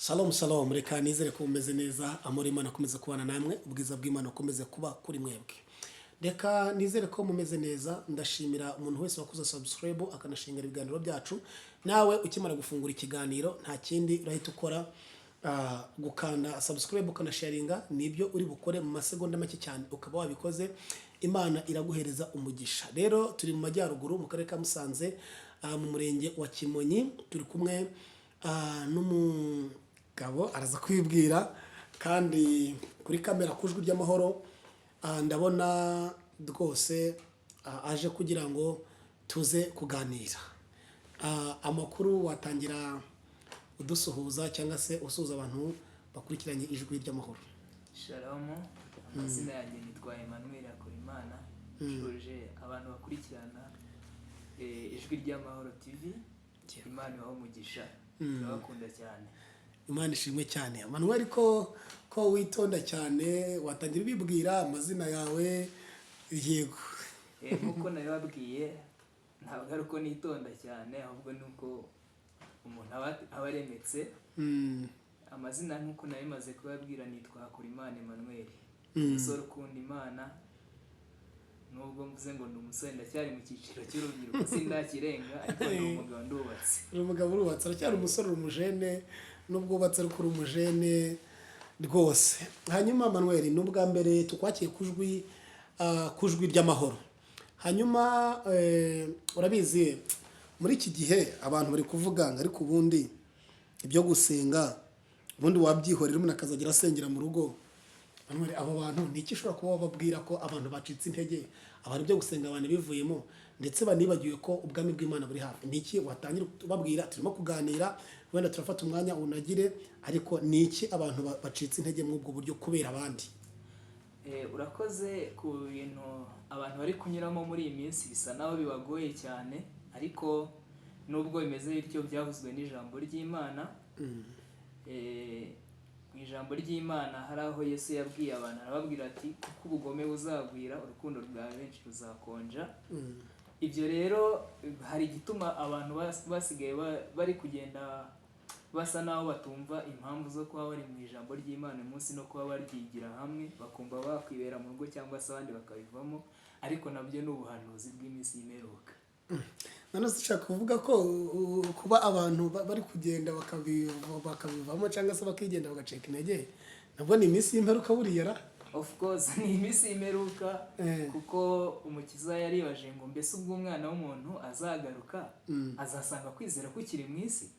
Shalom shalom, reka nizere ko mumeze neza, amahoro y'Imana akomeze kubana namwe, ubwiza bw'Imana bukomeze kuba kuri mwebwe. Reka nizere ko mumeze neza. Ndashimira umuntu wese wakoze subscribe, akanashinga ibiganiro byacu. Nawe ukimara gufungura ikiganiro, nta kindi urahita ukora, gukanda subscribe ukanasharinga, nibyo uri bukore mu masegonda make cyane ukaba wabikoze. Imana iraguhereza umugisha. Rero turi mu majyaruguru, mu karere ka Musanze, mu murenge wa Kimonyi. Turi kumwe n'umugabo, araza kwibwira. Kandi kuri kamera ku Ijwi ry'Amahoro, ndabona rwose aje kugira ngo tuze kuganira. Amakuru? Watangira udusuhuza cyangwa se usuhuza abantu bakurikiranye Ijwi ry'Amahoro. Shalom, amazina yanjye nitwa Emmanuel Hakorimana. Nshuje abantu bakurikirana Ijwi ry'Amahoro TV. Imana ibahe umugisha, turabakunda cyane. Imana ishimwe cyane. Manuel, ko witonda cyane, watangira ubibwira amazina yawe? Yego. Nk'uko nabibabwiye, ntabwo ari uko nitonda cyane, ahubwo ni uko umuntu aba aremetse. Amazina, nk'uko nabimaze kubabwira, nitwa Hakorimana Emmanuel, umusore ukunda Imana. Nubwo mvuze ngo ndi umusore, ndacyari mu cyiciro cy'urubyiruko, sindakirenga, ariko ndi umugabo, ndubatse. Uri umugabo, urubatse, uracyari umusore, uri umujene nubwo wubatse, ariko uri umujene rwose. Hanyuma Manuel, ni ubwa mbere tukwakiye ku Jwi ry'Amahoro. Hanyuma urabizi, muri iki gihe abantu bari kuvuga ngo ariko ubundi ibyo gusenga ubundi wabyihorera, umuntu akazagera asengera mu rugo. Manuel, abo bantu ni iki ushobora kuba wababwira, ko abantu bacitse intege, abantu ibyo gusenga abantu bivuyemo, ndetse banibagiwe ko ubwami bw'Imana buri hafi? Ni iki watangira ubabwira? Turimo kuganira, wenda turafata umwanya unagire, ariko ni iki abantu bacitse intege muri ubwo buryo kubera abandi? Urakoze. Ku bintu abantu bari kunyuramo muri iyi minsi, bisa naho bibagoye cyane, ariko nubwo bimeze bityo, byavuzwe n'ijambo ry'Imana. Mu ijambo ry'Imana hari aho Yesu yabwiye abantu, arababwira ati: "Kuko ubugome buzagwira, urukundo rwa benshi ruzakonja." Ibyo rero hari igituma abantu basigaye bari kugenda basa naho batumva impamvu zo kuba bari mu ijambo ry'Imana uyu munsi no kuba baryigira hamwe, bakumva bakwibera mu rugo cyangwa se abandi bakabivamo, ariko nabyo ni ubuhanuzi bw'iminsi y'imperuka. None se ushaka kuvuga ko kuba abantu bari kugenda bakabivamo cyangwa se bakigenda bagacika intege, nabwo ni iminsi y'imperuka buriya ra? Of course, ni iminsi y'imperuka, kuko Umukiza yaribaje ngo: "Mbese ubwo Umwana w'umuntu azagaruka, azasanga kwizera kukiri mu isi?"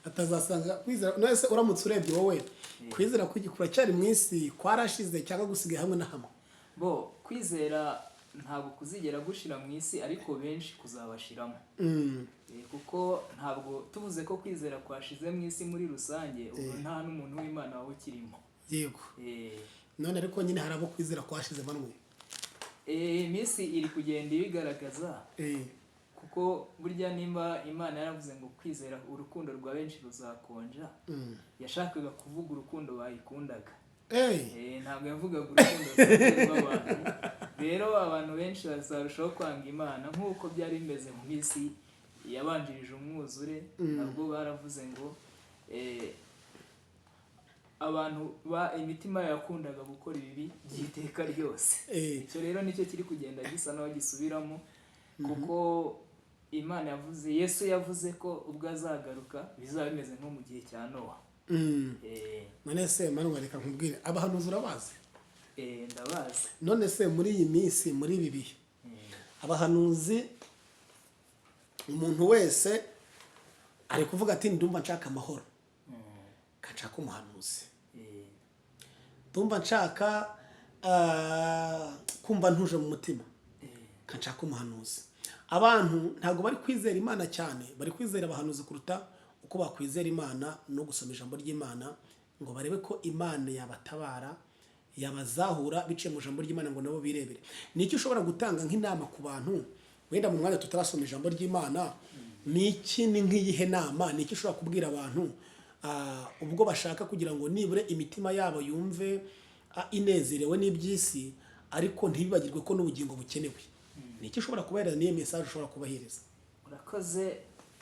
Atazasanga kwizera. None se uramutse urebye wowe, kwizera kuracyari mu isi, kwarashize cyangwa gusigaye hamwe na hamwe? Bo kwizera ntabwo kuzigera gushira mu isi, ariko benshi kuzabashiramo. Kuko ntabwo tuvuze ko kwizera kwashize mu isi muri rusange, ubwo nta n'umuntu w'Imana waba ukirimo. None ariko nyine hari abo kwizera kwashize bamwe. Iminsi iri kugenda ibigaragaza, kuko burya nimba Imana yaravuze ngo kwizera, urukundo rwa benshi ruzakonja, yashakaga kuvuga urukundo bayikundaga. Ntabwo yavugaga urukundo rusanzwe rw'abantu. Rero abantu benshi bazarushaho kwanga Imana, nk'uko byari bimeze mu minsi yabanjirije umwuzure. Nabwo baravuze ngo abantu ba imitima yakundaga gukora ibibi by'iteka ryose. Icyo rero nicyo kiri kugenda gisa naho gisubiramo, kuko Imana yavuze, Yesu yavuze ko ubwo azagaruka bizaba bimeze nko mu gihe cya Nowa. None se Manuel, reka nkubwire, abahanuzi urabazi? Ndabazi. None se muri iyi minsi, muri ibi bihe, abahanuzi, umuntu wese ari kuvuga ati: "Ndumva nshaka amahoro, nshaka umuhanuzi. Ndumva nshaka kumva ntuje mu mutima, nshaka umuhanuzi." Abantu ntabwo bari kwizera Imana cyane, bari kwizera abahanuzi kuruta uko bakwizera Imana no gusoma ijambo ry'Imana ngo barebe ko Imana yabatabara, yabazahura biciye mu ijambo ry'Imana, ngo nabo birebere. Ni icyo ushobora gutanga nk'inama ku bantu, wenda mu mwanya tutarasoma ijambo ry'Imana? Ni iki, ni nk'iyihe nama, ni iki ushobora kubwira abantu ubwo bashaka kugira ngo nibure imitima yabo yumve inezerewe n'iby'isi, ariko ntibibagirwe ko n'ubugingo bukenewe? Ni iki ushobora kubahereza? Niyo message ushobora kubahereza? Urakoze.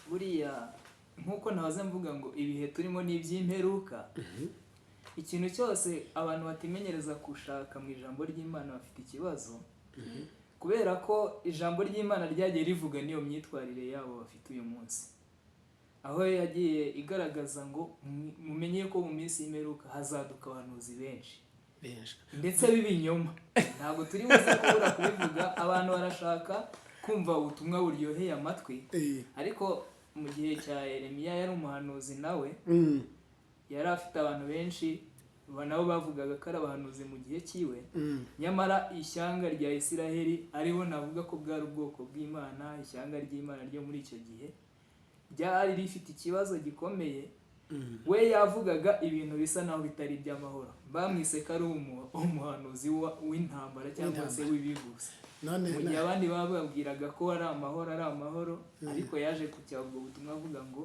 Buriya Nk'uko nahoze mvuga ngo ibihe turimo ni iby'imperuka, ikintu cyose abantu batimenyereza gushaka mu ijambo ry'Imana bafite ikibazo, kubera ko ijambo ry'Imana ryagiye rivuga n'iyo myitwarire yabo bafite uyu munsi, aho yagiye igaragaza ngo mumenye ko mu minsi y'imperuka hazaduka abahanuzi benshi Benshi ndetse b'ibinyoma. Ntabwo turi buze kubura kubivuga. Abantu barashaka kumva ubutumwa buryoheye amatwi, ariko mu gihe cya Yeremiya yari umuhanuzi nawe, yari afite abantu benshi nabo bavugaga ko ari abahanuzi mu gihe cyiwe, nyamara ishyanga rya Isiraheli, aribo navuga ko bwari ubwoko bw'Imana, ishyanga ry'Imana ryo muri icyo gihe ryari rifite ikibazo gikomeye. We yavugaga ibintu bisa naho bitari iby'amahoro, bamwise ko ari umuhanuzi w'intambara cyangwa se w'ibibi gusa, None mu gihe abandi bababwiraga ko ari amahoro, ari amahoro. Ariko yaje kucyaha ubwo butumwa avuga ngo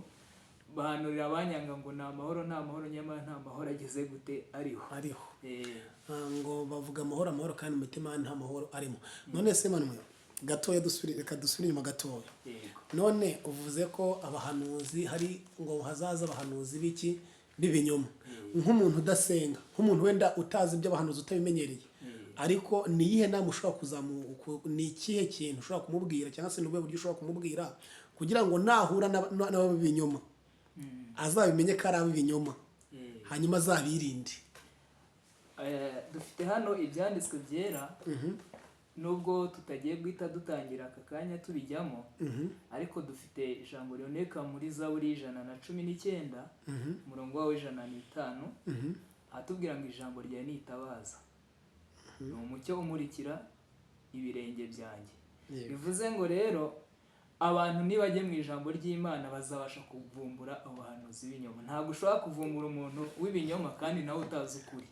bahanurira abanyanga ngo ni amahoro, ni amahoro, nyamara nta mahoro ageze gute ariho. Ariho. Eh. Ngo bavuga amahoro, amahoro, kandi mu mutima nta mahoro arimo. None se Manuel, gatoya dusubire, reka dusubire inyuma gatoya. Yego. None uvuze ko abahanuzi hari ngo hazaza abahanuzi b'iki? B'ibinyoma. Nk'umuntu udasenga, nk'umuntu wenda utazi iby'abahanuzi, utabimenyereye, ariko ni iyihe nama ushobora ni ikihe kintu ushobora kumubwira, cyangwa se ni ubuhe buryo ushobora kumubwira kugira ngo nahura n'ab'ibinyoma azabimenye ko ari ab'ibinyoma, hanyuma azabirinde? Dufite hano ibyanditswe byera, nubwo tutagiye guhita dutangira aka kanya tubijyamo, ariko dufite ijambo riboneka muri Zaburi 119, umurongo wawo 105, ahatubwira ngo ijambo ryawe ni itabaza, ni umucyo umurikira ibirenge byanjye. Bivuze ngo rero abantu nibajye mu ijambo ry'Imana bazabasha kuvumbura abo bahanuzi b'ibinyoma. Ntabwo ushobora kuvumbura umuntu w'ibinyoma kandi nawe utazi ukuri.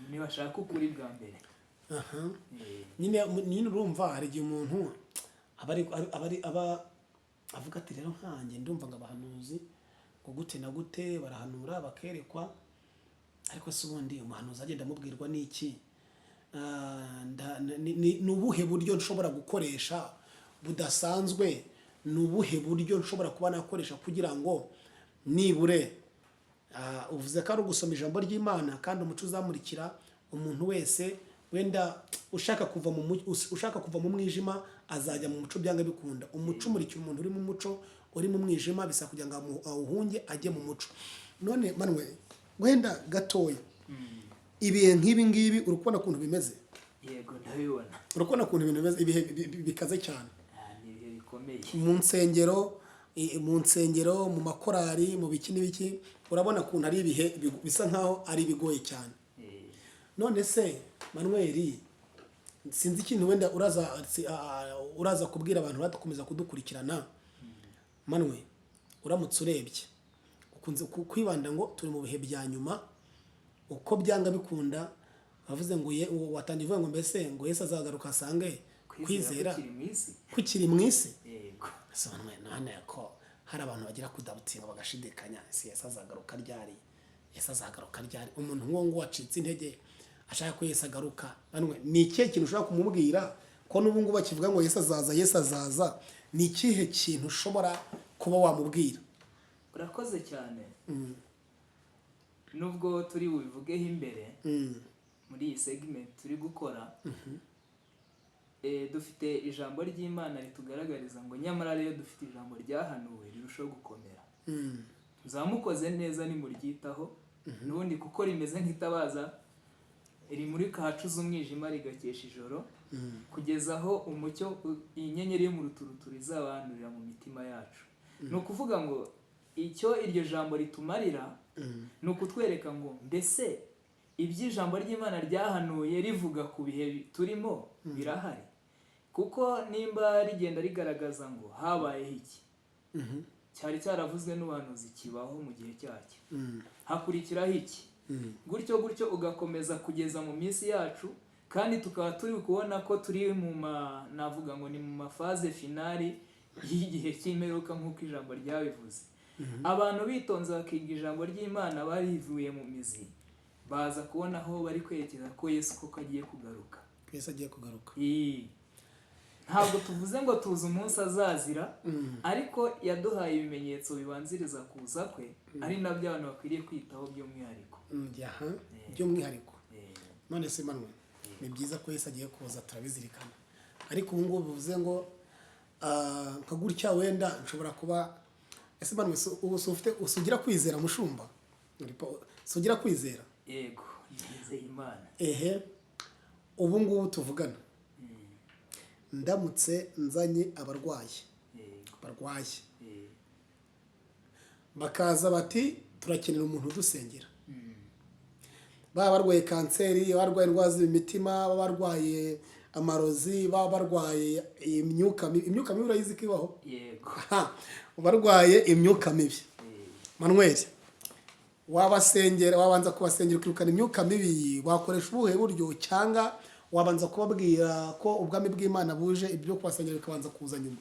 Nibashaka ukuri bwa mbere. Nyine urumva hari igihe umuntu aba ari aba ari aba avuga ati: "Rero nkanjye ndumva ngo abahanuzi ngo gute na gute barahanura bakerekwa, ariko se ubundi umuhanuzi agenda amubwirwa n'iki? Ni ubuhe buryo nshobora gukoresha budasanzwe? Ni ubuhe buryo nshobora kuba nakoresha kugira ngo nibure?" Uvuze ko ari ugusoma ijambo ry'Imana kandi umuco uzamurikira umuntu wese wenda ushaka kuva mu mwijima azajya mu muco byanga bikunda. Umuco umurikira umuntu uri mu muco. Uri mu mwijima bisaba kugira ngo awuhunge ajye mu muco. None Manuel, wenda gatoya, ibihe nk'ibi ngibi uri kubona ukuntu bimeze? Yego, ndabibona. Uri kubona ukuntu ibintu bimeze, ibihe bikaze cyane. Ni ibihe bikomeye. Mu nsengero, mu makorari, mu biki n'ibiki, urabona ukuntu ari ibihe bisa nkaho ari ibigoye cyane. None se Manuel, sinzi ikintu wenda uraza kubwira abantu badakomeza kudukurikirana. Manuel, uramutse urebye ukunze kwibanda ngo turi mu bihe bya nyuma, uko byanga bikunda bavuze ngo watangiye uvuga ngo mbese ngo Yesu azagaruka asange kwizera kukiri mu isi. Kukiri mu isi. Yego. Ese Manuel, none ko hari abantu bagira kudoubtinga bagashidikanya, ese Yesu azagaruka ryari? Yesu azagaruka ryari? Umuntu nk'uwo nguwo wacitse intege ashaka ko Yesu agaruka, Manuel, ni ikihe kintu ushobora kumubwira, ko n'ubu ngubu bakivuga ngo Yesu azaza, Yesu azaza? Ni ikihe kintu ushobora kuba wamubwira? Urakoze cyane. Nubwo turi bubivugeho imbere muri iyi segment turi gukora, dufite ijambo ry'Imana ritugaragariza ngo nyamara rero dufite ijambo ryahanuwe rirushaho gukomera. Muzamukoze neza nimuryitaho n'ubundi, kuko rimeze nk'itabaza rimurika ahacuze umwijima rigakesha ijoro, kugeza aho umucyo iyi nyenyeri yo mu ruturuturu izabanurira mu mitima yacu. Ni ukuvuga ngo icyo iryo jambo ritumarira ni ukutwereka ngo mbese iby'ijambo ry'Imana ryahanuye rivuga ku bihe turimo birahari, kuko nimba rigenda rigaragaza ngo habayeho iki cyari cyaravuzwe n'ubuhanuzi kibaho mu gihe cyacyo, hakurikiraho iki, gutyo gutyo ugakomeza kugeza mu minsi yacu, kandi tukaba turi kubona ko turi mu ma navuga ngo ni mu ma phase finale y'igihe cy'imperuka nk'uko ijambo ryabivuze. Abantu bitonze bakiga ijambo ry'Imana barivuye mu mizi, baza kubona aho bari kwerekeza ko Yesu koko agiye kugaruka. Yesu agiye kugaruka. Ii. Ntabwo tuvuze ngo tuzi umunsi azazira, ariko yaduhaye ibimenyetso bibanziriza kuza kwe, ari nabyo abantu bakwiriye kwitaho by'umwihariko. Aha, by'umwihariko. None se Manuel, ni byiza ko Yesu agiye kuza, turabizirikana, ariko ubu ngubu bivuze ngo nka gutya wenda nshobora kuba, ese Manuel, ubu si ufite usugira kwizera, mushumba? Sugira kwizera? Yego, nizeye Imana. Ehe, ubu ngubu tuvugana, ndamutse nzanye abarwayi barwaye, bakaza bati: "Turakenera umuntu udusengera," baba barwaye kanseri, barwaye indwara z'imitima, baba barwaye amarozi, baba barwaye imyuka mibi. Imyuka mibi urayizi ko ibaho? Yego. Aha, barwaye imyuka mibi. Manuel, wabasengera, wabanza kubasengera ukirukana imyuka mibi, wakoresha ubuhe buryo? Cyangwa wabanza kubabwira ko ubwami bw'Imana buje, ibyo kubasengera bikabanza kuza nyuma?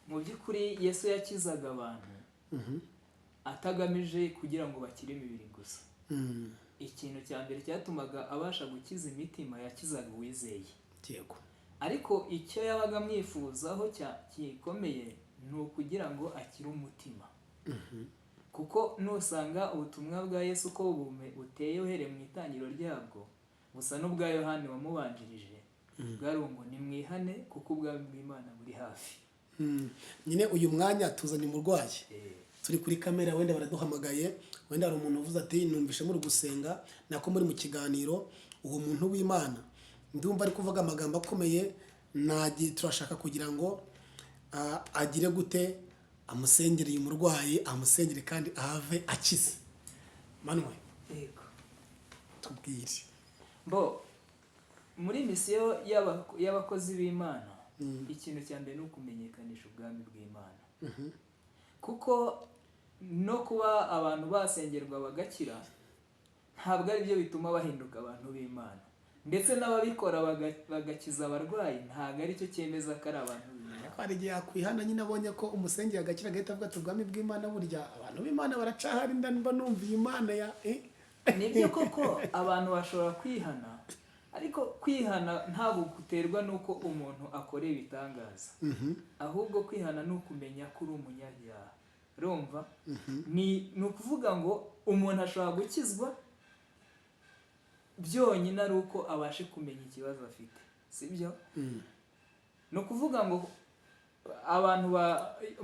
Mu by'ukuri, Yesu yakizaga abantu atagamije kugira ngo bakire imibiri gusa. Ikintu cya mbere cyatumaga abasha gukiza imitima, yakizaga uwizeye. Ariko icyo yabaga amwifuzaho gikomeye ni ukugira ngo akire umutima, kuko nusanga ubutumwa bwa Yesu uko buteye uhereye mu itangiriro ryabwo, busa n'ubwa Yohani wamubanjirije, bwari ngo: "Nimwihane kuko ubwami bw'Imana buri hafi." Nyine uyu mwanya tuzanye umurwayi, turi kuri kamera, wenda baraduhamagaye, wenda hari umuntu uvuze ati: "Numvishe muri gusenga, nako muri mu kiganiro, uwo muntu w'Imana ndumva ari kuvuga amagambo akomeye, turashaka kugira ngo agire gute, amusengere uyu murwayi, amusengere kandi ahave akize." Manuel, Yego. tubwire. Bo muri misiyo y'abakozi b'Imana, ikintu cya mbere ni ukumenyekanisha ubwami bw'Imana, kuko no kuba abantu basengerwa bagakira ntabwo ari byo bituma bahinduka abantu b'Imana, ndetse n'ababikora bagakiza abarwayi ntabwo ari cyo cyemeza ko ari abantu b'Imana. Ariko hari igihe yakwihana nyine, abonye ko umusengeye agakira, agahita avuga ati: "Ubwami bw'Imana, burya abantu b'Imana baracahari, mba numva iyi Imana ya Nibyo koko, abantu bashobora kwihana, ariko kwihana ntabwo guterwa n'uko umuntu akora ibitangaza. Ahubwo kwihana ni ukumenya ko uri umunyabyaha. Urumva, ni ukuvuga ngo umuntu ashobora gukizwa byonyine ari uko abashe kumenya ikibazo afite, sibyo? Ni ukuvuga ngo abantu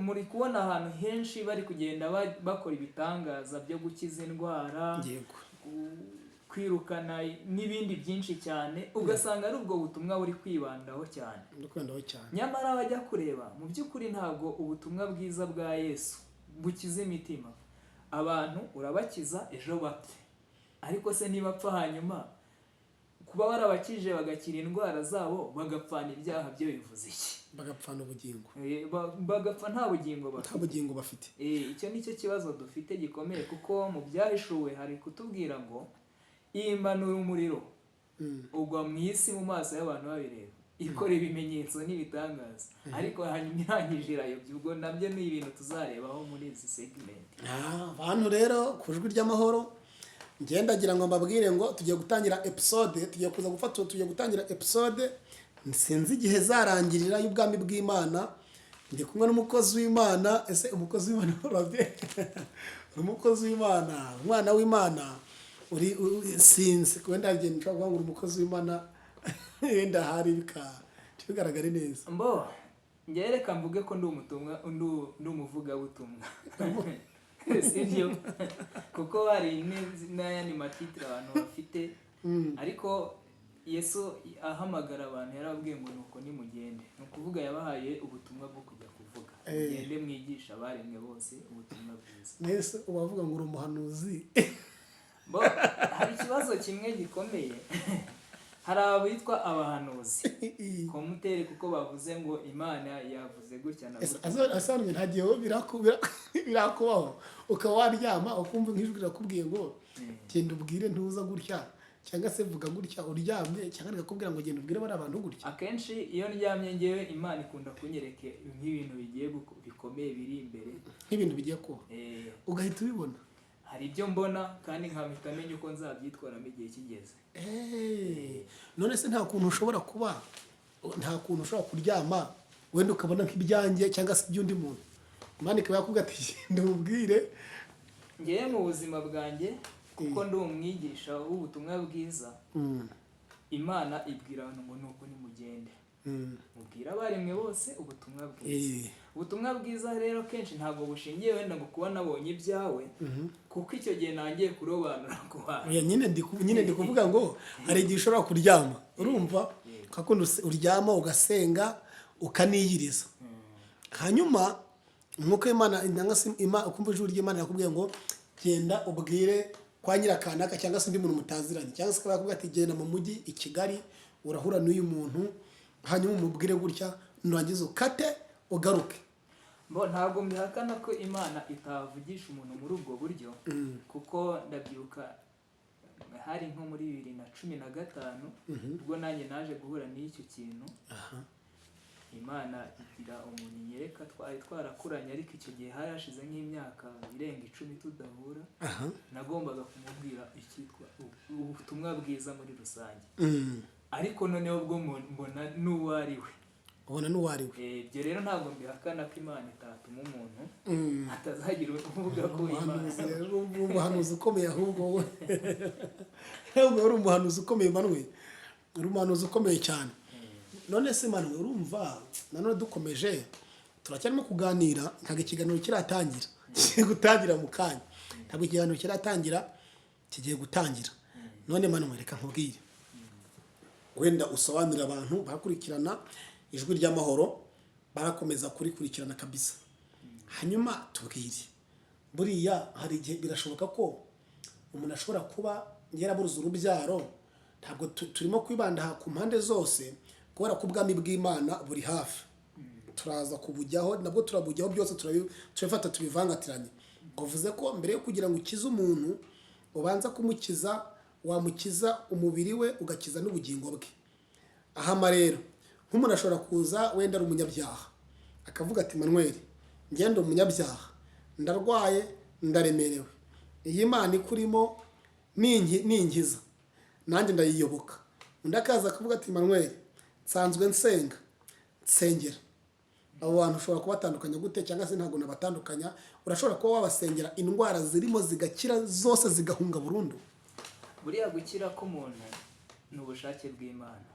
muri kubona ahantu henshi bari kugenda bakora ibitangaza byo gukiza indwara, kwirukana n'ibindi byinshi cyane, ugasanga ari ubwo butumwa buri kwibandaho cyane. Ndi kwibandaho cyane. Nyamara bajya kureba, mu by'ukuri ntabwo ubutumwa bwiza bwa Yesu bukiza imitima. Abantu urabakiza, ejo bapfe, ariko se nibapfa, hanyuma kuba warabakije bagakira indwara zabo, bagapfana ibyaha, byo bivuze iki? Bagapfana ubugingo. Bagapfa nta bugingo Nta bafite. bugingo bafite. Icyo ni cyo kibazo dufite gikomeye, kuko mu Byahishuwe hari kutubwira ngo imanura umuriro ugwa mu isi mu maso y'abantu babireba, ikora ibimenyetso n'ibitangaza, ariko hanyuma irangije irayobya. Ubwo nabyo ni ibintu tuzarebaho muri izi segment. Bantu rero ku Ijwi ry'Amahoro, ngendagira ngo mbabwire ngo tugiye gutangira episode, tugiye kuza gufata, tugiye gutangira episode, sinzi igihe zarangirira, y'ubwami bw'Imana. Ndi kumwe n'umukozi w'Imana. Ese umukozi w'Imana, urabye, uri umukozi w'Imana, umwana w'Imana, uri sinzi, wenda hari igihe nshobora kuvuga ngo uri umukozi w'Imana, wenda hari ntibigaragare neza. Mbo njyewe reka mvuge ko ndi umutumwa, ndi umuvugabutumwa, sibyo? Kuko hari n'ayandi matitire abantu bafite, ariko Yesu ahamagara abantu yarababwiye ngo: "Nuko nimugende." Ni ukuvuga yabahaye ubutumwa bwo kujya kuvuga: "Mugende mwigisha abaremwe bose ubutumwa bwiza." Mwese ubavuga ngo uri umuhanuzi? Bo hari ikibazo kimwe gikomeye. Hari abitwa abahanuzi komutere kuko bavuze ngo Imana yavuze gutya na gutya. Asanzwe nta gihe birakubaho ukaba waryama ukumva nk'ijwi rirakubwiye ngo: "Genda ubwire ntuza gutya," cyangwa se "Vuga gutya," uryamye, cyangwa rikakubwira ngo: "Genda ubwire bariya bantu gutya"? Akenshi iyo ndyamye ngewe, Imana ikunda kunyereka nk'ibintu bigiye bikomeye biri imbere. Nk'ibintu bigiye kuba, ugahita ubibona? Hari ibyo mbona kandi nkahita menya uko nzabyitwaramo igihe kigeze. None se nta kuntu ushobora kuba Nta kuntu ushobora kuryama wenda ukabona nk'ibyanjye cyangwa se iby'undi muntu, Imana ikaba yakubwira ati genda umubwire. Ngewe mu buzima bwanjye, kuko ndi umwigisha w'ubutumwa bwiza, Imana ibwira abantu ngo nuko nimugende mubwire abaremwe bose ubutumwa bwiza. Ubutumwa bwiza rero kenshi ntabwo bushingiye wenda ngo kuba nabonye ibyawe, kuko icyo gihe nangiye kurobanura ku bantu. Oya, nyine ndi kuvuga ngo hari igihe ushobora kuryama, urumva, ukakunda uryama ugasenga ukaniyiriza, hanyuma umwuka w'Imana cyangwa se ukumva ijwi ry'Imana rirakubwiye ngo genda ubwire kwa nyirakanaka cyangwa se undi muntu mutaziranye, cyangwa se akaba yakubwira ati genda mu mujyi i Kigali urahura n'uyu muntu, hanyuma umubwire gutya, nurangiza ukate ugaruke. Mbo ntabwo mbihakana ko Imana itavugisha umuntu muri ubwo buryo, kuko ndabyibuka hari nko muri 2015 ubwo nanjye naje guhura n'icyo kintu. Imana igira umuntu inyereka twari twarakuranye, ariko icyo gihe hari hashize nk'imyaka irenga 10 tudahura. Nagombaga kumubwira icyitwa ubutumwa bwiza muri rusange, ariko noneho ubwo mbona n'uwo ari we. Ubona n'uwo ari we. Ibyo rero ntabwo mbihakana ko Imana itatuma umuntu, hatazagira uvuga ko Imana Umuhanuzi rero, uri umuhanuzi ukomeye ahubwo wowe, ahubwo uri umuhanuzi ukomeye, Manuel, uri umuhanuzi ukomeye cyane. None se Manuel, urumva nanone dukomeje, turacyarimo kuganira, ntabwo ikiganiro kiratangira, kigiye gutangira mu kanya, ntabwo ikiganiro kiratangira, kigiye gutangira. None Manuel, reka nkubwire, wenda usobanurira abantu barakurikirana Ijwi ry'Amahoro, barakomeza kurikurikirana kabisa. Hanyuma tubwire, buriya hari igihe birashoboka ko umuntu ashobora kuba yarabuze urubyaro? Ntabwo turimo kwibanda aha ku mpande zose, kubera ko ubwami bw'Imana buri hafi, turaza kubujyaho nabwo, turabujyaho byose, turabifata tubivangatiranye. Uvuze ko mbere yo kugira ngo ukize umuntu ubanza kumukiza, wamukiza umubiri we ugakiza n'ubugingo bwe. Ahama rero nk'umuntu ashobora kuza wenda ari umunyabyaha, akavuga ati Manuel, ngende umunyabyaha, ndarwaye, ndaremerewe, iyi Mana ikurimo ninkiza nanjye ndayiyoboka. Undi akaza akavuga ati Manuel, nsanzwe nsenga, nsengera. Abo bantu ushobora kubatandukanya gute? Cyangwa se ntabwo nabatandukanya, urashobora kuba wabasengera indwara zirimo zigakira zose, zigahunga burundu? Buriya gukira k'umuntu ni ubushake bw'Imana,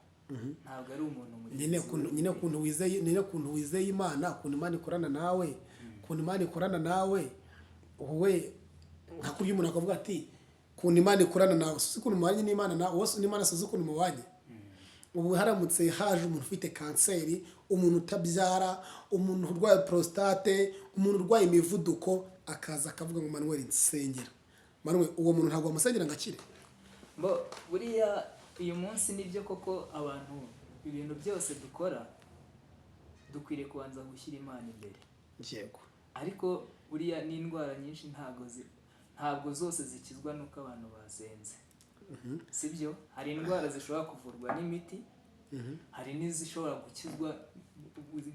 ntabwo ari umuntu mugenzi Nyine we. Nyine ukuntu wizeye Imana, ukuntu Imana ikorana nawe, ukuntu Imana ikorana nawe wowe, nka kurya umuntu akavuga ati ukuntu Imana ikorana nawe, si ukuntu mubanye n'Imana nawe wowe n'Imana, si ukuntu mubanye. Ubu haramutse haje umuntu ufite kanseri, umuntu utabyara, umuntu urwaye prostate, umuntu urwaye imivuduko, akaza akavuga ngo Manuel nsengera, Manuel, uwo muntu ntabwo wamusengera ngo akire? Mbo buriya uyu munsi nibyo koko, abantu ibintu byose dukora dukwiriye kubanza gushyira Imana imbere. Ariko buriya n'indwara nyinshi ntabwo zose zikizwa n'uko abantu basenze, sibyo? Hari indwara zishobora kuvurwa n'imiti, hari n'izishobora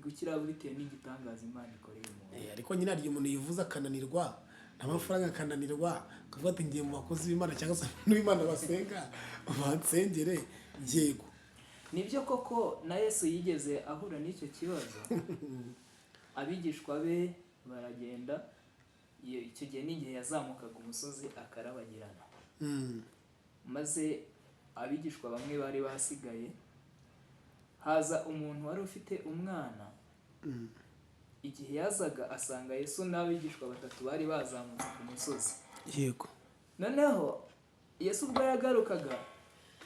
gukira bitewe n'igitangaza Imana ikoreye umuntu. Ariko nyine hari igihe umuntu yivuza akananirwa, nta mafaranga, akananirwa, akavuga ati ngiye mu bakozi b'Imana cyangwa se abantu b'Imana basenga bansengere. Yego. Nibyo koko, na Yesu yigeze ahura n'icyo kibazo, abigishwa be baragenda. Icyo gihe ni igihe yazamukaga umusozi akarabagirana, maze abigishwa bamwe bari basigaye, haza umuntu wari ufite umwana. Igihe yazaga asanga Yesu n'abigishwa batatu bari bazamutse ku musozi. Noneho Yesu ubwo yagarukaga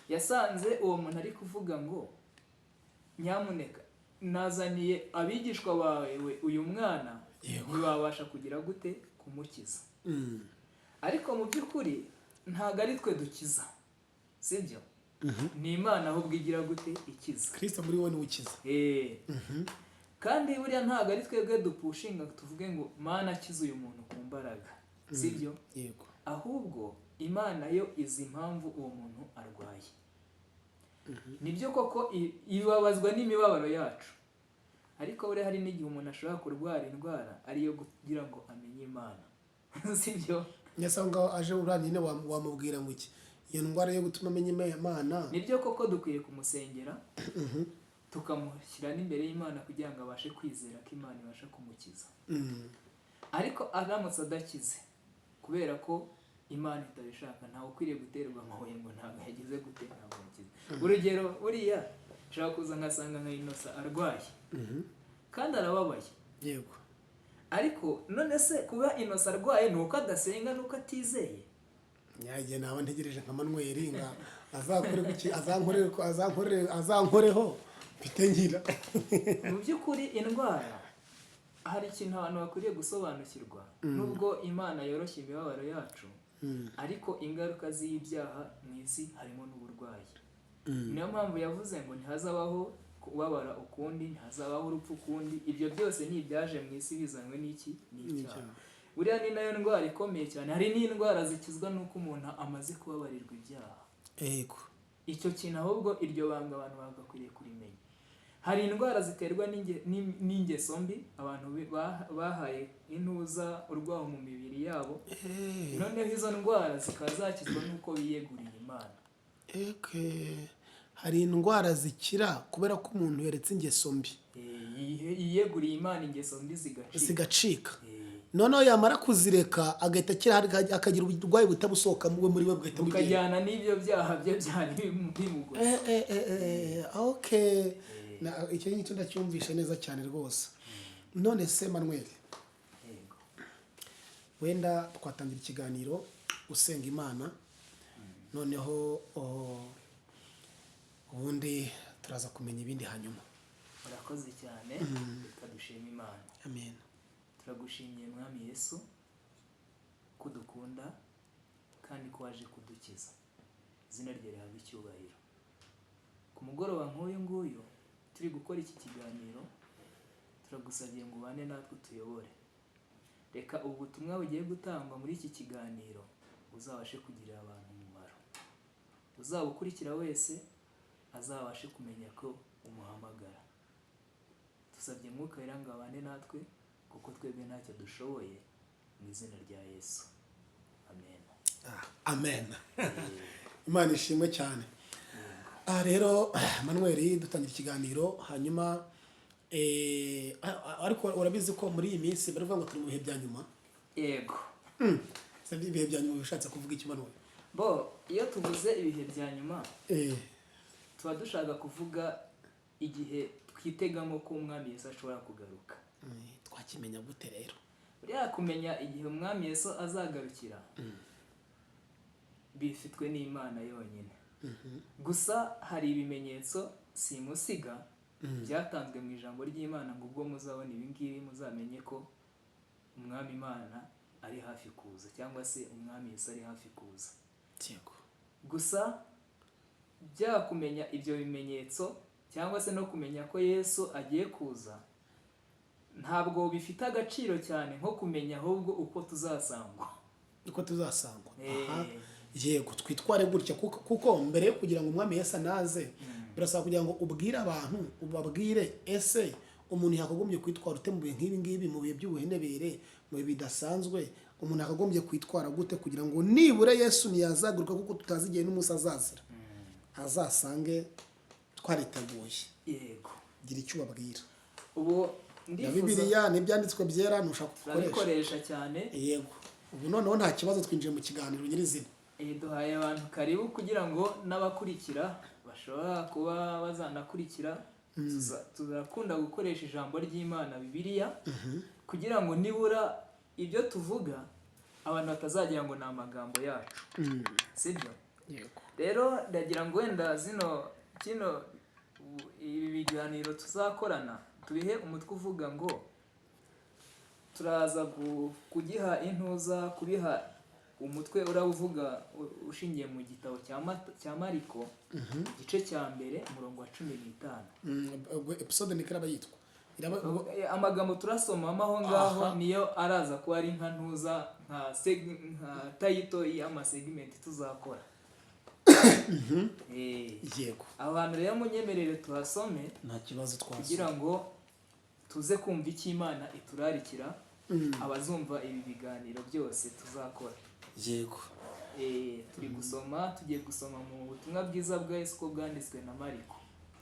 yasanze uwo muntu ari kuvuga ngo nyamuneka, nazaniye abigishwa bawe uyu mwana, ntibabasha kugira gute? Kumukiza. Ariko mu by'ukuri ntabwo ari twe dukiza, sibyo? Ni Imana ahubwo igira gute? Ikiza. Kristo muri wowe niwe ukiza. Kandi buriya ntabwo ari twebwe dupushinga tuvuge ngo Mana akize uyu muntu ku mbaraga, sibyo? Yego. Ahubwo Imana yo izi impamvu uwo muntu arwaye. Nibyo koko ibabazwa n'imibabaro yacu, ariko buriya hari n'igihe umuntu ashobora kurwara indwara ariyo kugira ngo amenye Imana, sibyo? Nyese aho ngaho aje uriya nyine wamubwira ngo iki? Iyo ndwara yo gutuma amenya Imana? Nibyo koko dukwiye kumusengera. Tukamushyira n'imbere y'Imana kugira ngo abashe kwizera ko Imana ibasha kumukiza. Ariko aramutse adakize kubera ko Imana itabishaka, ntawe ukwiriye guterwa amabuye ngo ntabwo yagize gute, ntabwo yakize. Urugero, buriya nshobora kuza nkasanga nka Inosa arwaye kandi arababaye. Ariko none se kuba Inosa arwaye ni uko adasenga, ni uko atizeye? Nyagihe naba ntegereje nka Manuel nga azakore kuki, azankorere, azankorere, azankoreho mfite nkira. Mu by'ukuri indwara, hari ikintu abantu bakwiriye gusobanukirwa: nubwo Imana yoroshya imibabaro yacu, ariko ingaruka z'ibyaha mu isi harimo n'uburwayi. Niyo mpamvu yavuze ngo ntihazabaho kubabara ukundi, ntihazabaho urupfu ukundi. Ibyo byose ni ibyaje mu isi bizanywe n'iki? N'icyaha. N'icyaha. Buriya ni nayo ndwara ikomeye cyane. Hari n'indwara zikizwa n'uko umuntu amaze kubabarirwa ibyaha. Icyo kintu ahubwo, iryo banga abantu bagakwiriye kurimenya. Hari indwara ziterwa n'ingeso mbi abantu bahaye intuza urwaho mu mibiri yabo. Noneho izo ndwara zikaba zakizwa n'uko biyeguriye Imana. Okay. Hari indwara zikira kubera ko umuntu yaretse ingeso mbi. Yiyeguriye Imana, ingeso mbi zigacika. Zigacika. Noneho yamara kuzireka agahita akira, akagira uburwayi butabusohoka we muri we, bugahita bugenda. Bukajyana n'ibyo byaha bye byari bimugose. Okay. Icyo ngicyo ndacyumvishe neza cyane rwose. None se Manuel, Yego. wenda twatangira ikiganiro usenga Imana, noneho ubundi turaza kumenya ibindi hanyuma. Murakoze cyane. Reka dushime Imana. Amen. Turagushimiye Mwami Yesu ko udukunda kandi ko waje kudukiza. Izina rye rihabwa icyubahiro. Ku mugoroba nk'uyu nguyu turi gukora iki kiganiro, turagusabye ngo ubane natwe, utuyobore. Reka ubu butumwa bugiye gutangwa muri iki kiganiro buzabashe kugirira abantu umumaro. Uzabukurikira wese azabashe kumenya ko umuhamagara. Dusabye Mwuka Wera ngo abane natwe, kuko twebwe ntacyo dushoboye. Mu izina rya Yesu, amen. Ah, amen. Imana ishimwe cyane. Aha rero Manuel, dutangira ikiganiro hanyuma ariko urabizi ko muri iyi minsi baravuga ngo turi mu bihe bya nyuma. Yego. Se ibihe bya nyuma bishatse kuvuga iki, Manuel? Bo, iyo tuvuze ibihe bya nyuma, tuba dushaka kuvuga igihe twitegamo ko Umwami Yesu ashobora kugaruka. Twakimenya gute rero? Buriya kumenya igihe Umwami Yesu azagarukira bifitwe n'Imana yonyine. Gusa hari ibimenyetso simusiga byatanzwe mu ijambo ry'Imana ngo ubwo muzabona ibi ngibi muzamenye ko Umwami Imana ari hafi kuza, cyangwa se Umwami Yesu ari hafi kuza. Gusa byaba kumenya ibyo bimenyetso cyangwa se no kumenya ko Yesu agiye kuza, ntabwo bifite agaciro cyane nko kumenya ahubwo uko tuzasangwa. Uko tuzasangwa. Aha, yego, twitware gutya, kuko mbere yo kugira ngo Umwami Yesu anaze, birasaba kugira ngo ubwire abantu, ubabwire: ese umuntu yakagombye kwitwara ute mu bihe nk'ibi ngibi, mu bihe by'ubuhenebere, mu bihe bidasanzwe? Umuntu yakagombye kwitwara gute kugira ngo nibura Yesu ntiyazagaruka, kuko tutazi igihe n'umunsi azazira, azasange twariteguye? Yego. Gira icyo ubabwira. Ubu Na ndifuza Bibiliya n'ibyanditswe byera ntushaka gukoresha. Turabikoresha cyane. Yego, ubu noneho nta kibazo, twinjiye mu kiganiro nyirizina. Duhaye abantu karibu kugira ngo n'abakurikira bashobora kuba bazanakurikira. Turakunda gukoresha ijambo ry'Imana Bibiliya kugira ngo nibura ibyo tuvuga abantu batazagira ngo ni amagambo yacu, sibyo? Yego. Rero ndagira ngo wenda zino kino ibi biganiro tuzakorana tubihe umutwe uvuga ngo turaza kugiha intuza, kubiha umutwe urawuvuga ushingiye mu gitabo cya Mariko, igice cya mbere, umurongo wa 15. Ubwo episode niko iraba yitwa, iraba Amagambo turasomamo aho ngaho niyo araza kuba ari nka ntuza, nka title y'amasegment tuzakora. Abantu rero munyemerere tuhasome Nta kibazo, twasoma. kugira ngo tuze kumva icyo Imana iturarikira abazumva ibi biganiro byose tuzakora. Turi gusoma, tugiye gusoma mu butumwa bwiza bwa Yesu uko bwanditswe na Mariko.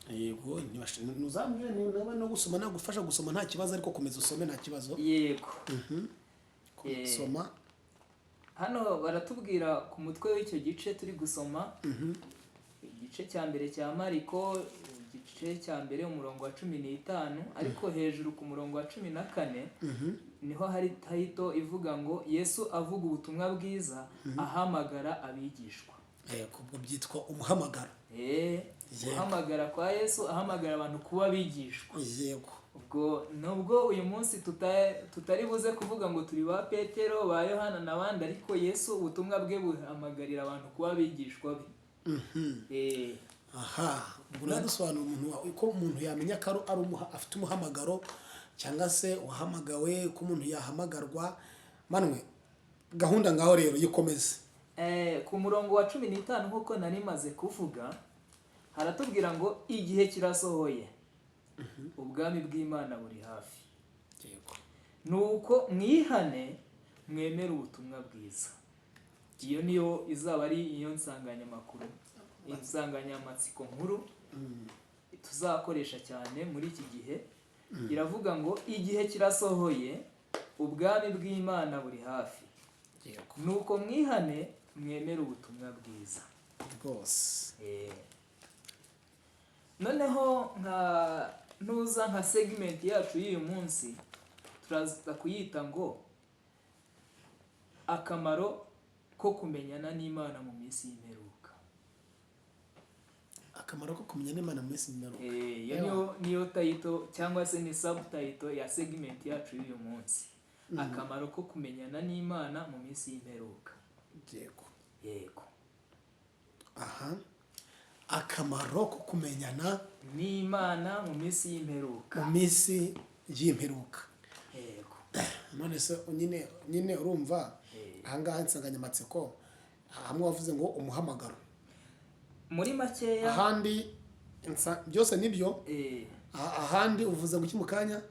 Yego, ntuzambwire niba no gusoma nagufasha gusoma, nta kibazo, ariko komeza usome, nta kibazo. Yego. Soma. Hano baratubwira ku mutwe w'icyo gice turi gusoma, igice cya mbere cya Mariko, igice cya mbere, umurongo wa 15, ariko hejuru ku murongo wa 14 niho hari title ivuga ngo "Yesu avuga ubutumwa bwiza, ahamagara abigishwa". Yego, ubwo byitwa umuhamagaro. Guhamagara kwa Yesu, ahamagara abantu kuba abigishwa. Ubwo nubwo uyu munsi tutari buze kuvuga ngo turi ba Petero, ba Yohana n'abandi, ariko Yesu ubutumwa bwe buhamagarira abantu kuba abigishwa be. Aha, ubwo uradusobanura umuntu uko umuntu yamenya ko afite umuhamagaro cyangwa se wahamagawe, ko umuntu yahamagarwa. Manwe, gahunda ngaho rero yikomeze. Ku murongo wa 15, nk'uko nari maze kuvuga, haratubwira ngo "Igihe kirasohoye, ubwami bw'Imana buri hafi. Nuko mwihane, mwemere ubutumwa bwiza." Iyo niyo izaba ari iyo nsanganyamakuru, insanganyamatsiko nkuru tuzakoresha cyane muri iki gihe. Iravuga ngo "Igihe kirasohoye, ubwami bw'Imana buri hafi. Nuko mwihane, mwemere ubutumwa bwiza." Noneho nka ntuza nka segment yacu y'uyu munsi turaza kuyita ngo "Akamaro ko kumenyana n'Imana mu minsi y'imperuka". Akamaro ko kumenya n'Imana mu minsi y'imperuka. Iyo niyo title cyangwa se ni subtitle ya segment yacu y'uyu munsi, "Akamaro ko kumenyana n'Imana mu minsi y'imperuka". Yego. Aha, akamaro ko kumenyana n'Imana mu minsi y'imperuka. Mu minsi y'imperuka. Yego. None se nyine urumva ahangaha insanganyamatsiko hamwe wavuze ngo umuhamagaro. Muri makeya. Ahandi byose nibyo. Ahandi uvuze ngo iki mu kanya?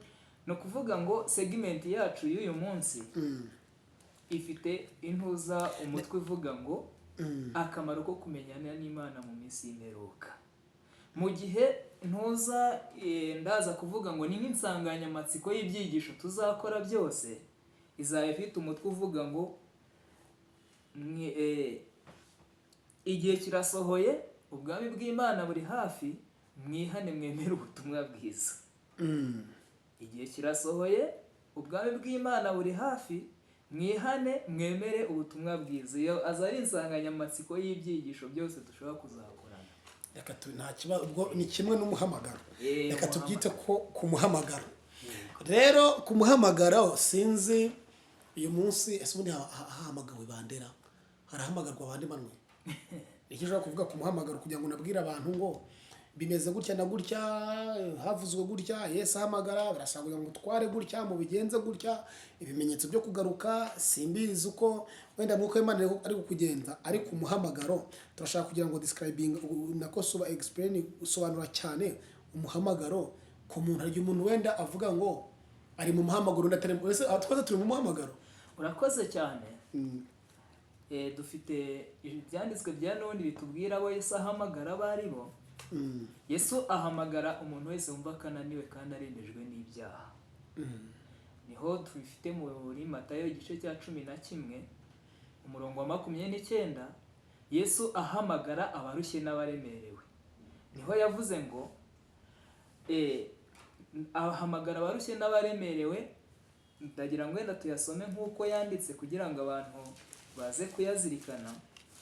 Ni ukuvuga ngo segment yacu y'uyu munsi ifite intuza, umutwe uvuga ngo "Akamaro ko kumenyana n'Imana mu minsi y'imperuka", mu gihe ntuza ndaza kuvuga ngo ni nk'insanganyamatsiko y'ibyigisho tuzakora byose, izaba ifite umutwe uvuga ngo "Igihe kirasohoye, ubwami bw'Imana buri hafi, mwihane, mwemere ubutumwa bwiza". Igihe kirasohoye, ubwami bw'Imana buri hafi, mwihane, mwemere ubutumwa bwiza. Iyo aza ari insanganyamatsiko y'ibyigisho byose dushobora kuzakorana. Reka tu nta kibazo, ubwo ni kimwe n'umuhamagaro. Reka tubyite ko ku muhamagaro. Rero ku muhamagaro, sinzi uyu munsi ese ubundi hahamagawe bandera, harahamagarwa bande? Manwe, icyo ushobora kuvuga ku muhamagaro kugira ngo unabwire abantu ngo bimeze gutya na gutya, havuzwe gutya, Yesu ahamagara, barashaka kugira ngo utware gutya, mubigenze gutya, ibimenyetso byo kugaruka, simbizi uko wenda mwuka w'Imana ari kukugenza, ariko umuhamagaro turashaka kugira ngo describing nako suba explain, usobanura cyane umuhamagaro ku muntu. Hari igihe umuntu wenda avuga ngo ari mu muhamagaro, undi atari ese twese turi mu muhamagaro? Urakoze cyane. Dufite ibyanditswe bya n'ubundi bitubwira abo Yesu ahamagara abo ari bo. Yesu ahamagara umuntu wese wumva ko ananiwe kandi arembejwe n'ibyaha. Niho tubifite muri Matayo igice cya 11, umurongo wa 29, Yesu ahamagara abarushye n'abaremerewe. Niho yavuze ngo ahamagara abarushye n'abaremerewe. Ndagira ngo wenda tuyasome nk'uko yanditse kugira ngo abantu baze kuyazirikana.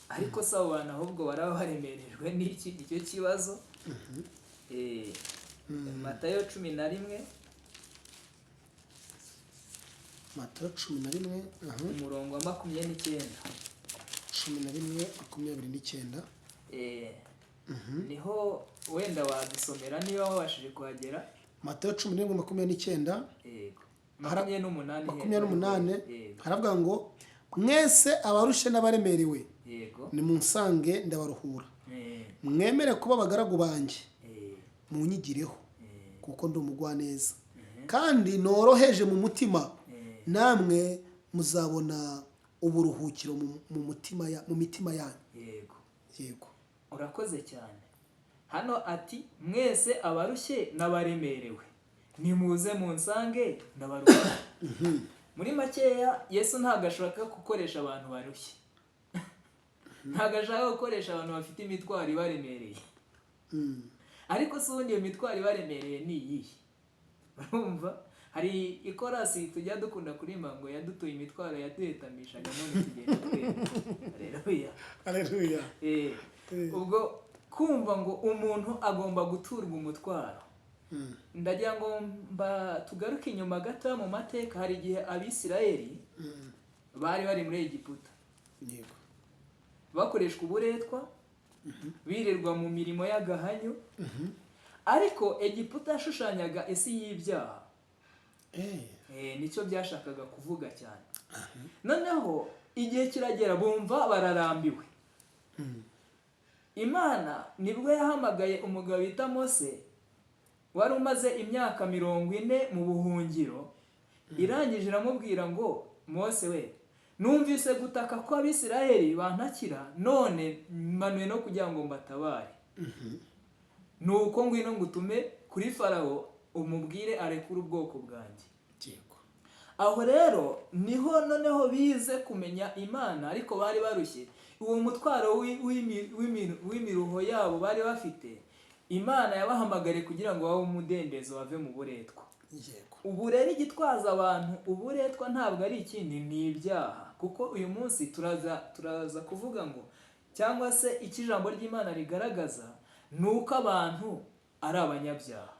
Ariko si abo bantu, ahubwo baraba baremerejwe n'iki? Nicyo kibazo. Matayo 11. Matayo 11, aha. Umurongo wa 29. 11:29. Niho wenda wadusomera niba wabashije kuhagera. Matayo 11:29. Yego, 28. 28. Yego. Haravuga ngo "Mwese abarushe n'abaremerewe, nimunsange ndabaruhura. Mwemere kuba abagaragu banjye, munyigireho, kuko ndi umugwaneza kandi noroheje mu mutima, namwe muzabona uburuhukiro mu mitima yanyu." Yego. Yego. Urakoze cyane. Hano ati: "Mwese abarushye n'abaremerewe, nimuze munsange, ndabaruhura." Muri makeya, Yesu ntabwo ashaka gukoresha abantu barushye, ntabwo ashaka gukoresha abantu bafite imitwaro ibaremereye. Ariko se ubundi iyo mitwaro ibaremereye ni iyihe? Urumva hari ikorasi tujya dukunda kuririmba ngo: "Yadutuye imitwaro yaduhetamishaga, none tugenda twemye." Haleluya! Haleluya! Ubwo kumva ngo umuntu agomba guturwa umutwaro, ndagira ngo mba tugaruke inyuma gato mu mateka. Hari igihe Abisirayeli bari bari muri Egiputa, bakoreshwa uburetwa, birirwa mu mirimo y'agahanyo, ariko Egiputa yashushanyaga isi y'ibyaha. Nicyo byashakaga kuvuga cyane. Noneho igihe kiragera bumva bararambiwe. Imana nibwo yahamagaye umugabo bita Mose, wari umaze imyaka 40 mu buhungiro. Irangije iramubwira ngo: "Mose we, numvise gutaka ko Abisirayeli bantakira, none manuye no kugira ngo mbatabare. Nuko ngwino ngutume kuri Farawo, umubwire arekure ubwoko bwanjye." Aho rero niho noneho bize kumenya Imana, ariko bari barushye. Uwo mutwaro w'imiruho yabo bari bafite, Imana yabahamagariye kugira ngo babe umudendezo, bave mu buretwa. Ubu rero igitwaza abantu uburetwa ntabwo ari ikindi, ni ibyaha. Kuko uyu munsi turaza kuvuga ngo, cyangwa se icyo ijambo ry'Imana rigaragaza ni uko abantu ari abanyabyaha,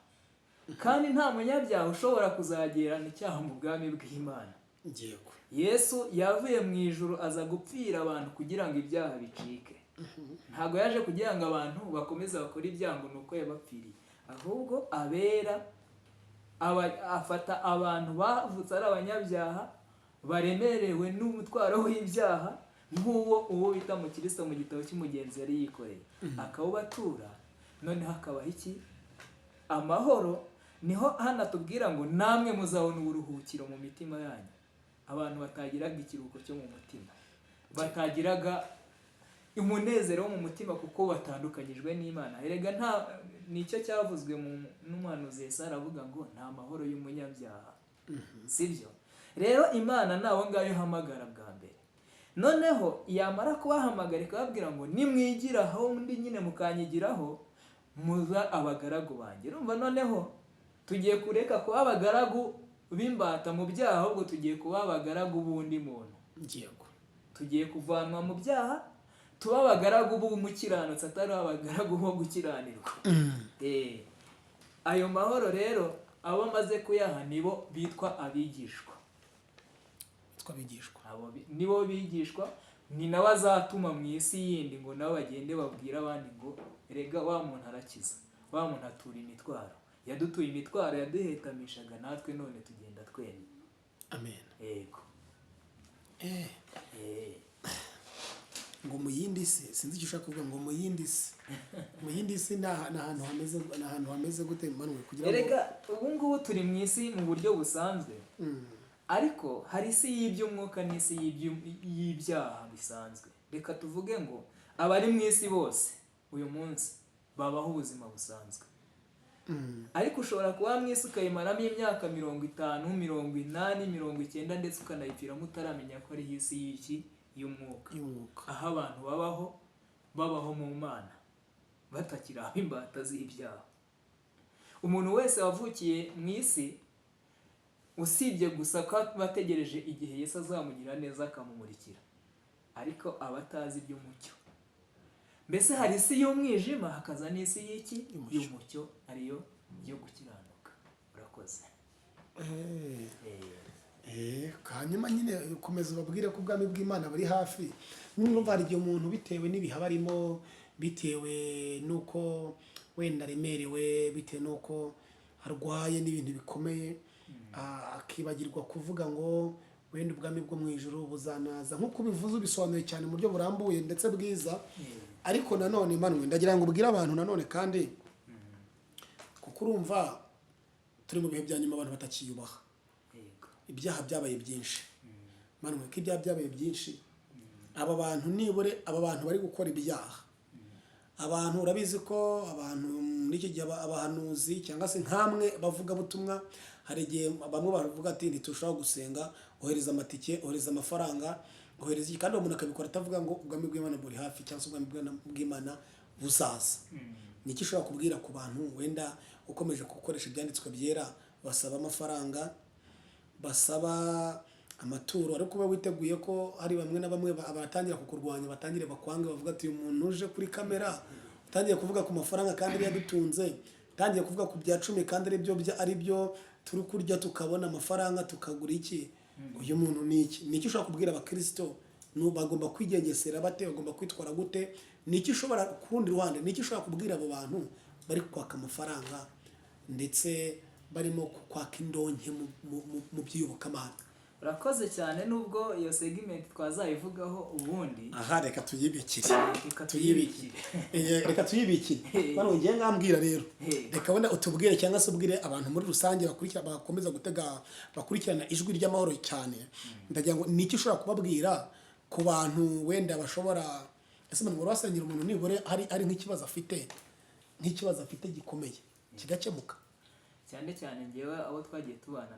kandi nta munyabyaha ushobora kuzagerana icyaha mu bwami bw'Imana. Yesu yavuye mu ijuru aza gupfira abantu kugira ngo ibyaha bicike. Ntabwo yaje kugira ngo abantu bakomeze bakore ibyaha ngo ni uko yabapfiriye, ahubwo abera afata abantu bavutse ari abanyabyaha, baremerewe n'umutwaro w'ibyaha nk'uwo uwo bita Mukristo mu gitabo cy'umugenzi yari yikoreye, akawubatura, noneho akabaha iki? Amahoro. Niho hano atubwira ngo: "Namwe muzabona uburuhukiro mu mitima yanyu." Abantu batagiraga ikiruhuko cyo mu mutima, batagiraga umunezero wo mu mutima kuko batandukanyijwe n'Imana. Erega nta nicyo cyavuzwe mu n'umuhanuzi Yesaya, aravuga ngo: "Nta mahoro y'umunyabyaha." Sibyo rero? Imana nawe ngayo ihamagara bwa mbere, noneho yamara kubahamagara ikababwira ngo: "Nimwigiraho undi nyine, mukanyigiraho, muza abagaragu banjye." Urumva noneho tugiye kureka kuba abagaragu b'imbata mu byaha, ahubwo tugiye kuba abagaragu b'undi muntu. Tugiye kuvanwa mu byaha, tuba abagaragu b'umukiranutsi, atari abagaragu bo gukiranirwa. Ayo mahoro rero, abo amaze kuyaha nibo bitwa abigishwa. Twabigishwa. Abo nibo bigishwa, ni nawe azatuma mu isi yindi ngo nabo bagende babwire abandi ngo: "Erega wa muntu arakiza, wa muntu atura imitwaro, yadutuye imitwaro yaduhetamishaga, natwe none tugenda twemye." Amen. Yego. Ngo mu yindi si, sinzi icyo ushaka kuvuga ngo mu yindi si. Mu yindi si ni ahantu hameze gute, Manuel, kugira ngo Erega ubu ngubu turi mu isi mu buryo busanzwe, ariko hari isi y'iby'umwuka n'isi y'ibyaha bisanzwe. Reka tuvuge ngo abari mu isi bose uyu munsi babaho ubuzima busanzwe, ariko ushobora kuba mu isi ukayimaramo imyaka 50, 80, 90, ndetse ukanayipfiramo utaramenya ko ariho isi y'iki? Y'umwuka. Y'umwuka. Aho abantu babaho mu Mana, batakiri aho imbata z'ibyaha. Umuntu wese wavukiye mu isi, usibye gusa ko aba ategereje igihe Yesu azamugira neza akamumurikira, ariko aba atazi iby'umucyo. Mbese hari isi y'umwijima, hakaza n'isi y'iki? Y'umucyo. Y'umucyo, ariyo yo gukiranuka. Urakoze. Hanyuma nyine komeza ubabwire ko ubwami bw'Imana buri hafi. Numva hari igihe umuntu, bitewe n'ibihe aba arimo, bitewe n'uko wenda aremerewe, bitewe n'uko arwaye n'ibintu bikomeye, akibagirwa kuvuga ngo wenda ubwami bwo mu ijuru buzanaza, nk'uko ubivuze, ubisobanuye cyane mu buryo burambuye ndetse bwiza. Ariko nanone, Manuel, ndagira ngo ubwire abantu nanone kandi, kuko urumva turi mu bihe bya nyuma, abantu batakiyubaha. Ibyaha byabaye byinshi, Manuel. Ko ibyaha byabaye byinshi, aba bantu nibure, aba bantu bari gukora ibyaha, Abantu, urabizi ko abantu muri iki gihe, abahanuzi cyangwa se nkamwe bavugabutumwa, hari igihe bamwe bavuga ati: "Ntitushobora gusenga, ohereza amatike, ohereza amafaranga, ohereza iki." Kandi uwo muntu akabikora atavuga ngo ubwami bw'Imana buri hafi cyangwa se ubwami bw'Imana buzaza. Ni iki ushobora kubwira ku bantu, wenda ukomeje gukoresha ibyanditswe byera, basaba amafaranga, basaba amaturo, ariko uba witeguye ko hari bamwe na bamwe batangira kukurwanya, batangire bakwange, bavuga ati: "Uyu muntu uje kuri kamera utangiye kuvuga ku mafaranga kandi ariyo adutunze, utangiye kuvuga ku bya cumi kandi ari byo turi kurya tukabona amafaranga tukagura iki, uyu muntu ni iki?" Ni iki ushobora kubwira abakirisito? Bagomba kwigengesera bate? Bagomba kwitwara gute? Ni iki ushobora, ku rundi ruhande, ni iki ushobora kubwira abo bantu bari kwaka amafaranga ndetse barimo kwaka indonke mu by'iyobokamana? Urakoze cyane, nubwo iyo segment twazayivugaho ubundi. Aha reka tuyibikire. Reka Tuyibikire. tuyibikire. Reka tuyibikire. Bano ngiye ngambwira rero, reka wenda utubwire cyangwa se ubwire abantu muri rusange bakurikira, bakomeza gutega, bakurikirana Ijwi ry'Amahoro cyane. Ndagira ngo ni iki ushobora kubabwira ku bantu wenda bashobora, ese umuntu wasengera umuntu nibure hari nk'ikibazo afite gikomeye kigakemuka? Cyane cyane ngewe abo twagiye tubana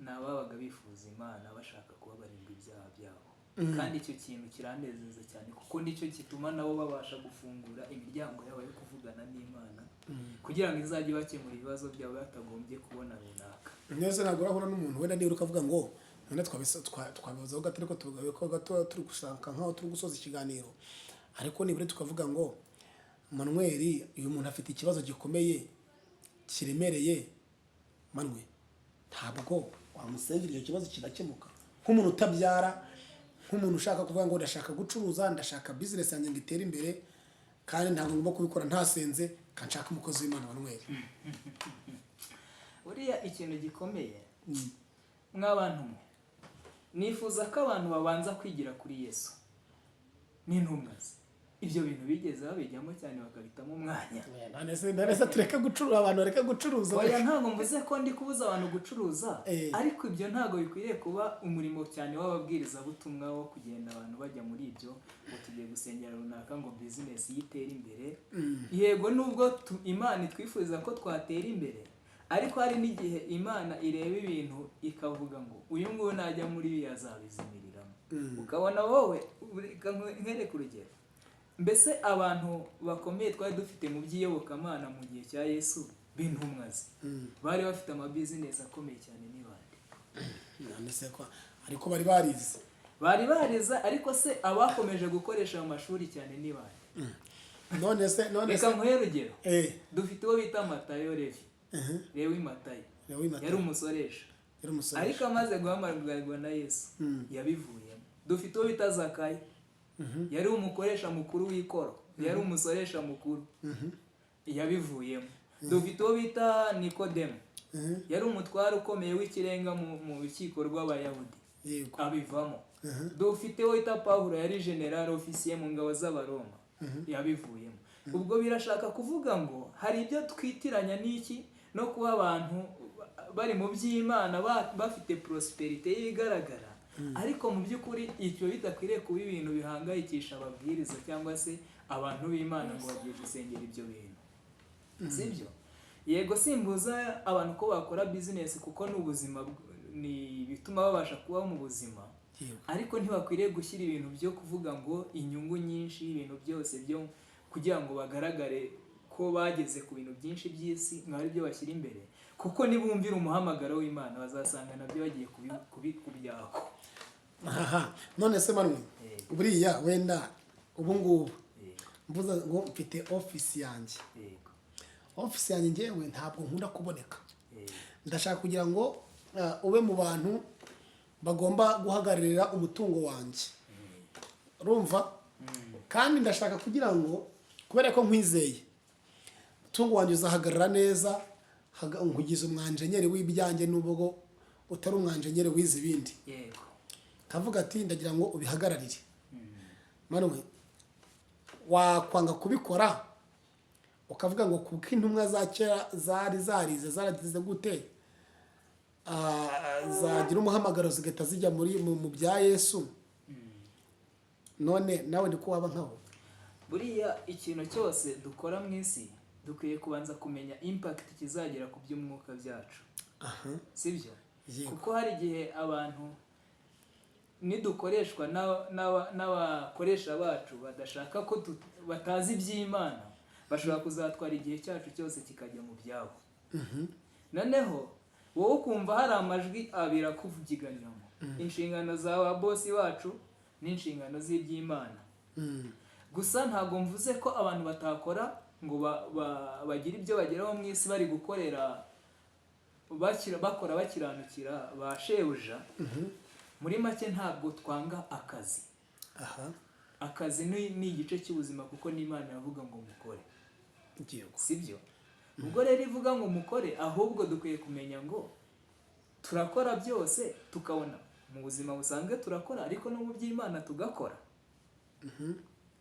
ni ababaga bifuza Imana, bashaka kubabarirwa ibyaha byabo, kandi icyo kintu kiranezeza cyane kuko nicyo gituma nabo babasha gufungura imiryango yabo yo kuvugana n'Imana kugira ngo izajye ibakemura ibibazo byabo batagombye kubona runaka. Neza, ntabwo urahura n'umuntu wenda niba ukavuga ngo none twabivuzeho gato, ariko tuvuga ko gato turi gushaka nkaho turi gusoza ikiganiro, ariko nibura tukavuga ngo: "Manuel, uyu muntu afite ikibazo gikomeye kiremereye. Manuel, ntabwo wamusengera icyo kibazo kigakemuka?" Nk'umuntu utabyara, nk'umuntu ushaka kuvuga ngo: "Ndashaka gucuruza, ndashaka business yanjye ngo itere imbere, kandi ntabwo ngomba kubikora ntasenze, kanshaka umukozi w'Imana Manuel." Buriya ikintu gikomeye, mw'abantu mwe, nifuza ko abantu babanza kwigira kuri Yesu n'intumwa ze. Ibyo bintu bigeze babijyamo cyane, bakabitamo umwanya. None se tureke gucuruza, abantu bareke gucuruza? Oya, ntabwo mvuze ko ndi kubuza abantu gucuruza, ariko ibyo ntabwo bikwiriye kuba umurimo cyane w'ababwirizabutumwa wo kugenda abantu bajya muri ibyo ngo tugiye gusengera runaka ngo business yitere imbere. Yego, nubwo Imana itwifuriza ko twatera imbere, ariko hari n'igihe Imana ireba ibintu ikavuga ngo: "Uyu nguyu najya muri ibi azabizimiriramo." Ukabona wowe, reka nkwereke urugero. Mbese abantu bakomeye twari dufite mu by'iyobokamana mu gihe cya Yesu b'intumwa ze, bari bafite amabusiness akomeye cyane, ni bande? None se ko ariko bari barize? Bari barize, ariko se abakomeje gukoresha ayo mashuri cyane ni bande? None Reka se nkuhe urugero. Dufite uwo bita Matayo Levi, Lewi Matayo. Lewi Matayo. Yari umusoresha. Yari umusore. Ariko amaze guhamagarwa na Yesu yabivuyemo. Dufite uwo bita Zakayo, yari umukoresha mukuru w'ikoro, yari umusoresha mukuru, yabivuyemo. Dufite uwo bita Nikodemu, yari umutware ukomeye w'ikirenga mu rukiko rw'Abayahudi, abivamo. Dufite uwo bita Pawulo, yari général officier mu ngabo z'Abaroma, yabivuyemo. Ubwo birashaka kuvuga ngo hari ibyo twitiranya n'iki, no kuba abantu bari mu by'Imana bafite prospérité y'ibigaragara, ariko mu by'ukuri icyo bidakwiriye kuba ibintu bihangayikisha ababwiriza cyangwa se abantu b'Imana ngo bagiye gusengera ibyo bintu, sibyo? Yego, simbuza abantu ko bakora business kuko ni ubuzima, ni ibituma babasha kubaho mu buzima, ariko ntibakwiriye gushyira ibintu byo kuvuga ngo inyungu nyinshi, ibintu byose byo kugira ngo bagaragare ko bageze ku bintu byinshi by'isi, ngo ari byo bashyira imbere, kuko nibumvira umuhamagaro w'Imana bazasanga nabyo bagiye kubyako. Aha, none se Manuel, buriya wenda ubu ngubu mvuze ngo mfite ofisi yanjye, ofisi yanjye, ngewe ntabwo nkunda kuboneka, ndashaka kugira ngo ube mu bantu bagomba guhagararira umutungo wanjye, urumva? Kandi ndashaka kugira ngo, kubera ko nkwizeye, umutungo wanjye uzahagarara neza, nkugize umwanjenyeri w'ibyanjye, nubwo utari umwanjenyeri wize ibindi. Kavuga ati: "Ndagira ngo ubihagararire." Manuel, wakwanga kubikora ukavuga ngo kuko intumwa za kera zari zarize, zaragize gute, zagira umuhamagaro zigahita zijya muri mu bya Yesu, none nawe niko waba nkabo? Buriya Buriya ikintu cyose dukora mu isi, dukwiye kubanza kumenya impact kizagira ku by'umwuka byacu, sibyo? Yego. Kuko hari igihe abantu nidukoreshwa n'abakoresha bacu badashaka ko batazi iby'Imana, bashobora kuzatwara igihe cyacu cyose kikajya mu byabo. Noneho wowe ukumva hari amajwi abiri akuvugiganyamo: inshingano za ba bosi bacu n'inshingano z'iby'Imana. Gusa ntabwo mvuze ko abantu batakora ngo bagire ibyo bageraho mu isi bari gukorera bakora bakiranukira ba shebuja. Muri make, ntabwo twanga akazi. Akazi ni igice cy'ubuzima, kuko n'Imana iravuga ngo mukore. Sibyo? Ubwo rero ivuga ngo mukore, ahubwo dukwiye kumenya ngo turakora byose, tukabona mu buzima busanzwe turakora, ariko no mu by'Imana tugakora.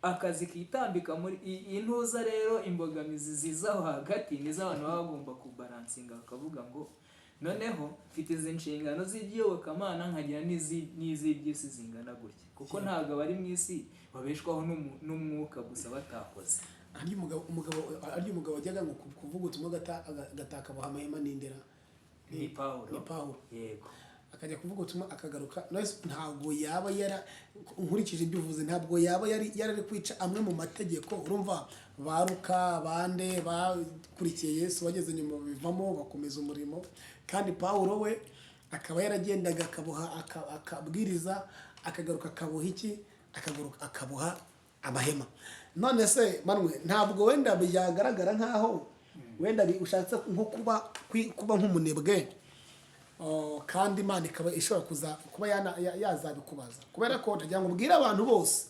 Akazi kitambika muri intuza. Rero imbogamizi ziza aho hagati nizo abantu baba bagomba kubalancinga, bakavuga ngo noneho mfite izi nshingano z'iby'iyobokamana, nkagira n'iz'iby'isi zingana gutya, kuko ntabwo abari mu isi babeshwaho n'umwuka gusa batakoze. Harya umugabo wajyaga ngo kuvuga ubutumwa agataka amahema n'indera? Ni Pawulo. Ni Pawulo. Yego. Akajya kuvuga ubutumwa akagaruka. None se ntabwo yaba yara, nkurikije ibyo uvuze, ntabwo yaba yari yarari kwica amwe mu mategeko? Urumva baruka bande bakurikiye Yesu bageze nyuma bivamo bakomeza umurimo, kandi Pawulo we akaba yaragendaga akaboha, akabwiriza, akagaruka akaboha iki, akagaruka akaboha amahema. None se Manwe, ntabwo wenda byagaragara nkaho wenda ushatse nko kuba nk'umunebwe? Oh, kandi Imana ikaba ishobora kuza kuba yazabikubaza, kubera ko ndagira ngo ubwire abantu bose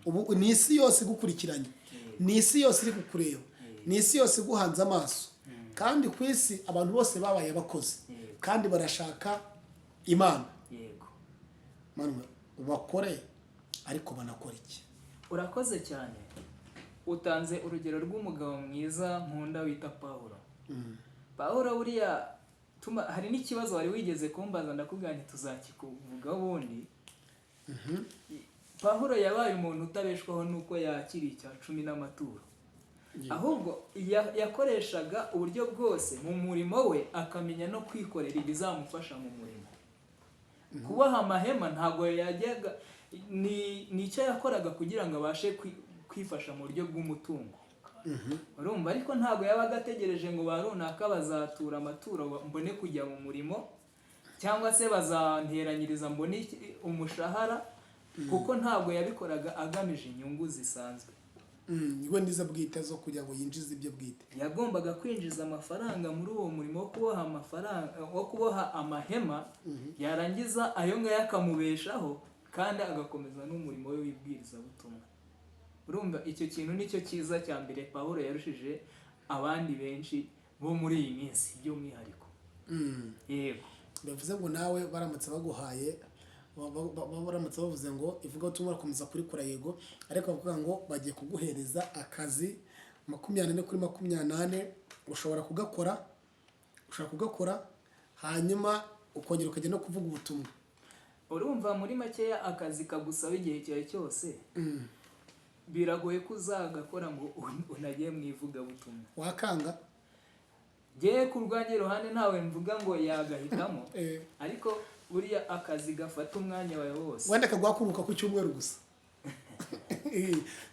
ubu ni isi yose igukurikiranye, ni isi yose iri kukureba, ni isi yose iguhanze amaso, kandi ku isi abantu bose babaye abakozi kandi barashaka Imana. Manwe, bakore ariko banakora iki? Urakoze cyane. Utanze urugero rw'umugabo mwiza nkunda wita Pawulo. Pawulo buriya hari n'ikibazo wari wigeze kumbaza, ndakubwira nti tuzakikuvuga ubundi. Pawulo yabaye umuntu utabeshwaho n'uko yakiriye icya cumi n'amaturo, ahubwo yakoreshaga uburyo bwose mu murimo we, akamenya no kwikorera ibizamufasha mu murimo. Kuboha amahema ntabwo yajyaga, ni icyo yakoraga kugira ngo abashe kwifasha mu buryo bw'umutungo, urumva? Ariko ntabwo yabaga ategereje ngo ba runaka bazatura amaturo mbone kujya mu murimo, cyangwa se bazanteranyiriza mbone umushahara, kuko ntabwo yabikoraga agamije inyungu zisanzwe. We nizo bwite zo kugira ngo yinjize ibyo bwite. Yagombaga kwinjiza amafaranga muri uwo murimo wo kuboha amafaranga, wo kuboha amahema, yarangiza ayo ngayo akamubeshaho kandi agakomeza n'umurimo we w'ibwirizabutumwa. Urumva icyo kintu nicyo cyiza cya mbere Pawulo yarushije abandi benshi bo muri iyi minsi by'umwihariko. Yego. Bivuze ngo nawe baramutse baguhaye, baramutse bavuze ngo ivugabutumwa urakomeza kurikora, yego, ariko bavuga ngo bagiye kuguhereza akazi 24/24, ushobora kugakora, ushobora kugakora hanyuma ukongera ukajya no kuvuga ubutumwa? Urumva muri makeya, akazi kagusaba igihe cyawe cyose, biragoye ko uzagakora ngo unagiye mu ivugabutumwa. Wakanga? Ngewe ku rwanjye ruhande ntawe mvuga ngo yagahitamo, ariko buriya akazi gafata umwanya wawe wose. Wenda kaguha ku cyumweru gusa,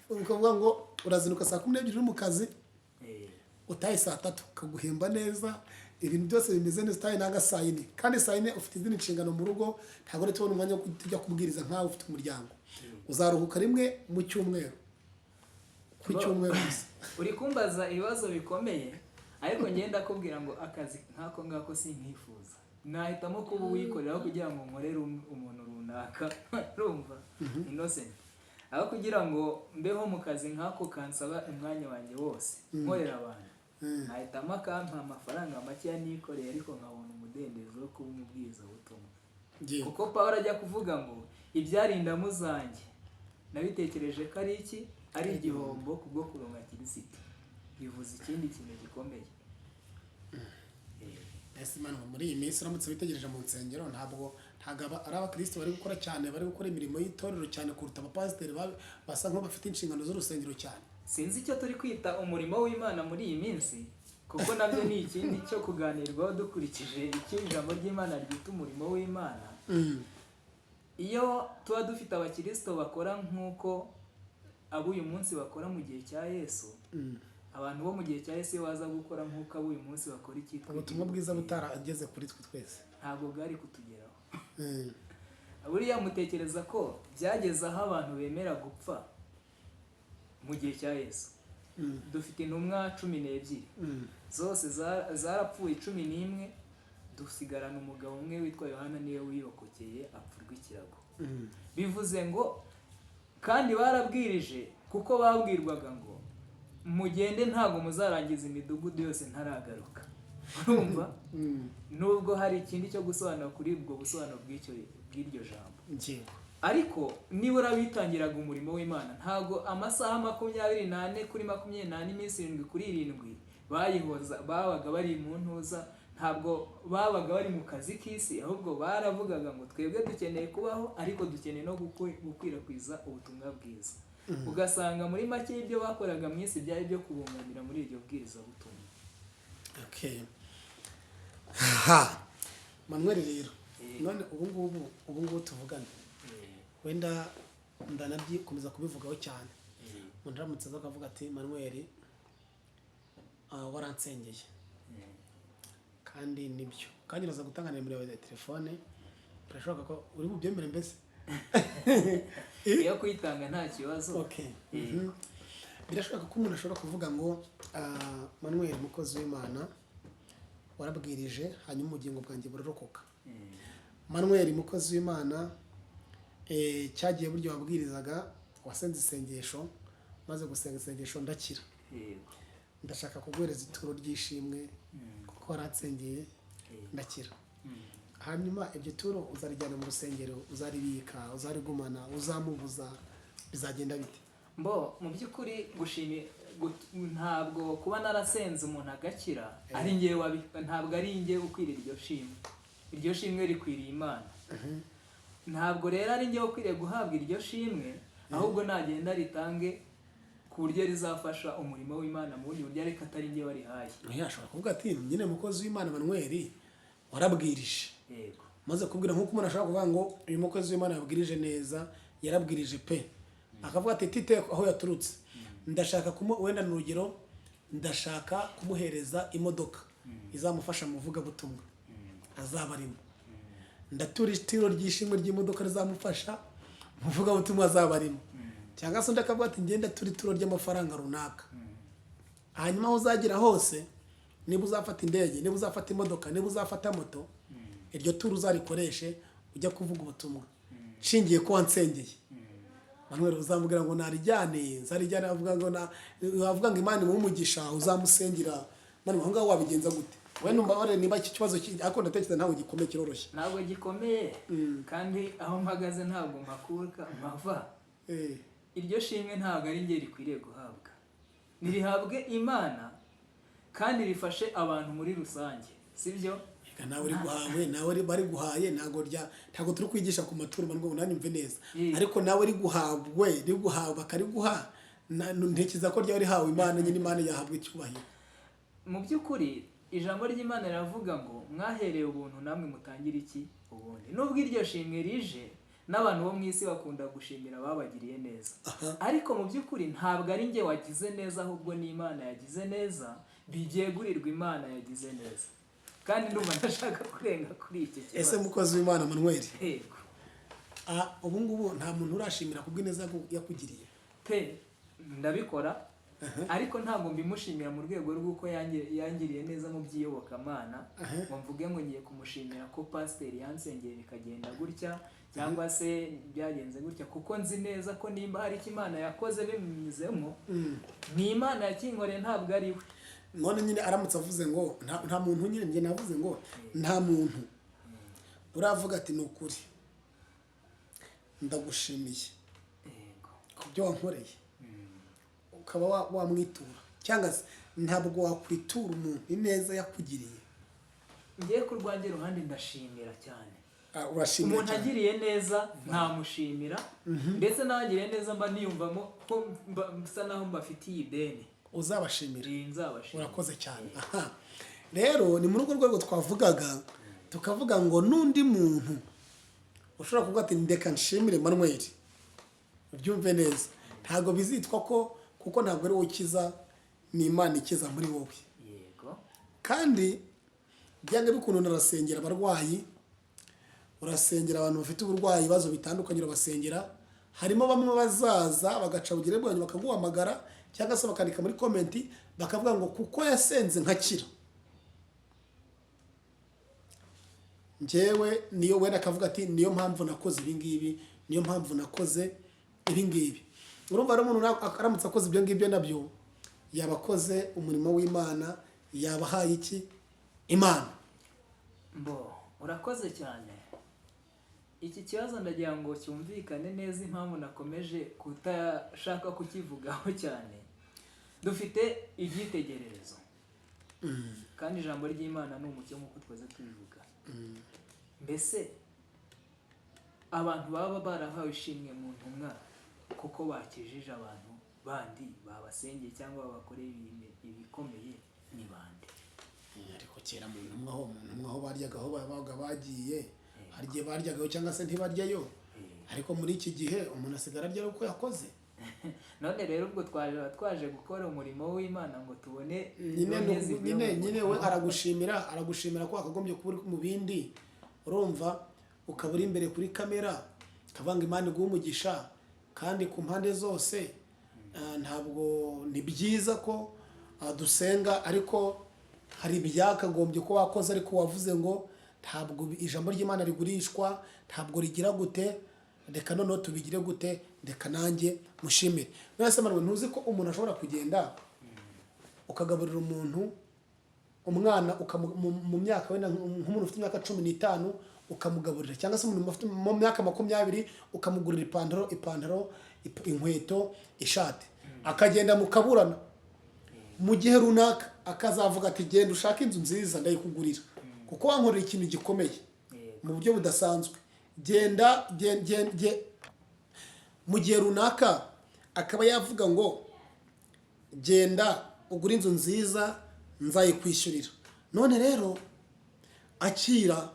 ukavuga ngo urazinduka saa 12 uri mu kazi, utahe saa 3, kaguhemba neza, ibintu byose bimeze neza, utahe nanga saa 4, kandi saa 4 ufite izindi nshingano mu rugo, ntabwo uri tubona umwanya wo kujya kubwiriza nkawe ufite umuryango. Uzaruhuka rimwe mu cyumweru, ku cyumweru gusa. Uri kumbaza ibibazo bikomeye, ariko ngenda ndakubwira ngo akazi nk'ako ngako sinkifuza. Nahitamo kuba uwikorera kugira ngo nkorere umuntu runaka, urumva, innocent, aho kugira ngo mbeho mu kazi nk'ako kansaba umwanya wanjye wose nkorera abantu. Nahitamo akampa amafaranga makeya nikoreye, ariko nkabona umudendezo wo kuba umubwirizabutumwa. Kuko Paul ajya kuvuga ngo ibyari indamu zanjye nabitekereje ko ari iki, ari igihombo kubwo kuronka Kirisito, bivuze ikindi kintu gikomeye. Ese Imana, muri iyi minsi uramutse witegereje mu nsengero, ntabwo ari abakristo bari gukora cyane, bari gukora imirimo y'itorero cyane kuruta abapasiteri basa nk'aho bafite inshingano z'urusengero cyane? Sinzi icyo turi kwita umurimo w'Imana muri iyi minsi, kuko nabyo ni ikindi cyo kuganirwaho dukurikije icyo ijambo ry'Imana ryita umurimo w'Imana. Iyo tuba dufite abakirisito bakora nk'uko ab'uyu munsi bakora mu gihe cya Yesu, abantu bo mu gihe cya Yesu iyo baza gukora nk'uko ab'uyu munsi bakora icyitwa ubutumwa bwiza butarageze kuri twe twese, ntabwo bwari kutugeraho. Buriya mutekereza ko byageze aho abantu bemera gupfa mu gihe cya Yesu? Dufite intumwa 12, zose zarapfuye 11, dusigarana umugabo umwe witwa Yohana, niwe wirokokeye apfa urw'ikirago. Bivuze ngo kandi barabwirije, kuko babwirwaga ngo mugende ntabwo muzarangiza imidugudu yose ntaragaruka. Urumva, nubwo hari ikindi cyo gusobanura kuri ubwo busobanuro bw'iryo jambo, ariko nibura bitangiraga umurimo w'Imana, ntabwo amasaha 24 kuri 24, iminsi 7 kuri 7 bayihoza, babaga bari mu ntuza, ntabwo babaga bari mu kazi k'isi, ahubwo baravugaga ngo twebwe dukeneye kubaho, ariko dukeneye no gukwirakwiza ubutumwa bwiza. Ugasanga muri make ibyo bakoraga mu isi byari ibyo kubunganira muri iryo bwirizabutumwa. Okay. Ha Manuel rero, none ubu ngubu tuvugana, wenda ndanabyikomeza kubivugaho cyane, umuntu aramutse aza akavuga ati Manuel, waransengeye, kandi nibyo, kandi uraza gutanga nimero yawe ya telefone, birashoboka ko uri bubyemere mbese? Iyo kuyitanga nta kibazo. Okay. Birashoboka ko umuntu ashobora kuvuga ngo Manuel mukozi w'Imana warabwirije, hanyuma ubugingo bwanjye burarokoka. Manuel mukozi w'Imana, cyagiye buryo wabwirizaga, wasenze isengesho, maze gusenga isengesho ndakira. Ndashaka kuguhereza ituro ry'ishimwe kuko waransengeye ndakira. Hanyuma iryo turo uzarijyana mu rusengero, uzaribika, uzarigumana, uzamubuza, bizagenda bite? Mbo mu by'ukuri ntabwo kuba narasenze umuntu agakira ari njyewe, ntabwo ari njyewe ukwiriye iryo shimwe. Iryo shimwe rikwiriye Imana. Ntabwo rero ari njyewe ukwiriye guhabwa iryo shimwe, ahubwo nagenda ritange ku buryo rizafasha umurimo w'Imana mu bundi buryo, ariko atari njyewe warihaye. Ashobora kuvuga ati nyine mukozi w'Imana Manuel warabwirije, maze kubwira, nk'uko umuntu ashobora kuvuga ngo uyu mukozi w'Imana yabwirije neza, yarabwirije pe, akavuga ati tite aho yaturutse, ndashaka wenda ni urugero, ndashaka kumuhereza imodoka izamufasha mu vugabutumwa azaba arimo, ndatura ituro ry'ishimwe ry'imodoka rizamufasha mu vugabutumwa azaba arimo. Cyangwa se undi akavuga ati ngenda tura ituro ry'amafaranga runaka, hanyuma aho uzagera hose, niba uzafata indege, niba uzafata imodoka, niba uzafata moto, iryo turo uzarikoreshe ujya kuvuga ubutumwa nshingiye ko wansengeye. Manuel uzamubwira ngo narijyane, nzarijyane, avuga ngo avuga ngo Imana imuhe umugisha, uzamusengera. Mani aho ngaho wabigenza gute? We numva ware niba iki kibazo ariko ndatekereza ntabwo gikomeye, kiroroshye. Ntabwo gikomeye, kandi aho mpagaze ntabwo mpakuka mpava. Iryo shimwe ntabwo ari njye rikwiriye guhabwa, nirihabwe Imana kandi rifashe abantu muri rusange, sibyo? Nawe uri guhawe, nawe bari guhaye, ntabwo rya ntabwo turi kwigisha ku maturo ngo unanyumve neza, ariko nawe uri guhabwe, ri guhabwa bakariguha, ntekereza ko ryari rihawe Imana nyine, Imana yahabwa icyubahiro. Mu by'ukuri ijambo ry'Imana riravuga ngo mwahereye ubuntu namwe mutangire iki ubundi. Nubwo iryo shimwe rije, n'abantu bo mu isi bakunda gushimira ababagiriye neza, ariko mu by'ukuri ntabwo ari njye wagize neza, ahubwo ni Imana yagize neza, byegurirwa Imana yagize neza. Kandi ndumva ndashaka kurenga kuri iki kibazo. Ese mukozi w'Imana Manuel, Yego. Ubu ngubu nta muntu urashimira kubw'ineza yakugiriye? Pe, ndabikora, ariko ntabwo mbimushimira mu rwego rw'uko yangiriye neza mu by'iyobokamana, ngo mvuge ngo ngiye kumushimira ko pasiteri yansengeye bikagenda gutya, cyangwa se byagenze gutya, kuko nzi neza ko nimba hari icyo Imana yakoze bimunyuzemo, ni Imana yakinkoreye, ntabwo ari we. None nyine aramutse avuze ngo nta muntu, nyine njye navuze ngo nta muntu uravuga ati ni ukuri ndagushimiye ku byo wankoreye, ukaba wamwitura, cyangwa se ntabwo wakwitura umuntu ineza yakugiriye? Ngiye ku rwanjye ruhande ndashimira cyane. Ah, urashimira Umuntu cyane. agiriye neza ntamushimira, ndetse n'abagiriye neza mba niyumvamo ko msa naho mbafitiye ideni. Uzabashimira. Nzabashimira. Urakoze cyane. Aha rero ni muri urwo rwego twavugaga, tukavuga ngo n'undi muntu ushobora kuvuga ati: "Ndeka nshimire Manuel." Ubyumve neza, ntabwo bizitwa ko, kuko ntabwo ari wowe ukiza, ni Imana ikiza muri wowe. Kandi byanga bikunda urasengera abarwayi, urasengera abantu bafite uburwayi, ibibazo bitandukanye, urabasengera. Harimo bamwe bazaza bagaca bugere bwanyu, bakaguhamagara cyangwa se bakandika muri comment, bakavuga ngo: "Kuko yasenze nkakira, njyewe niyo." Wenda akavuga ati: "Niyo mpamvu nakoze ibi ngibi, niyo mpamvu nakoze ibi ngibi." Urumva rero, umuntu aramutse akoze ibyo ngibyo, nabyo yaba akoze umurimo w'Imana, yaba ahaye iki Imana. Mbo urakoze cyane. Iki kibazo ndagira ngo cyumvikane neza, impamvu nakomeje kutashaka kukivugaho cyane: dufite ibyitegererezo, kandi ijambo ry'Imana ni umucyo nk'uko twaze tubivuga. Mbese abantu baba barahawe ishimwe mu ntumwa kuko bakijije abantu bandi, babasengeye cyangwa babakoreye ibikomeye, ni bande? Ariko kera mu ntumwa ho baryagaho, babaga bagiye, hari igihe baryagaho cyangwa se ntibaryayo, ariko muri iki gihe umuntu asigara arya ari uko yakoze. None rero ubwo twaje gukora umurimo w'Imana ngo tubone nyine indonke zivuye nyine mu nyine we murimo. Aragushimira ko wakagombye kuba uri mu bindi, urumva, ukaba uri imbere kuri kamera, ukavuga ngo Imana iguhe umugisha. Kandi ku mpande zose, ntabwo ni byiza ko dusenga, ariko hari ibyakagombye ko wakoze, ariko wavuze ngo ntabwo ijambo ry'Imana rigurishwa, ntabwo rigira gute. Reka noneho tubigire gute? Reka nanjye mushimire. None se Manuel, ntuzi ko umuntu ashobora kugenda ukagaburira umuntu, umwana mu myaka, wenda nk'umuntu ufite imyaka 15 ukamugaburira, cyangwa se umuntu ufite mu myaka 20 ukamugurira ipantaro, inkweto, ishati, akagenda mukaburana mu gihe runaka, akazavuga ati: "Genda ushake inzu nziza ndayikugurira kuko wankorera ikintu gikomeye mu buryo budasanzwe. Genda mu gihe runaka akaba yavuga ngo: 'Genda ugure inzu nziza, nzayikwishyurira.'" None rero akira,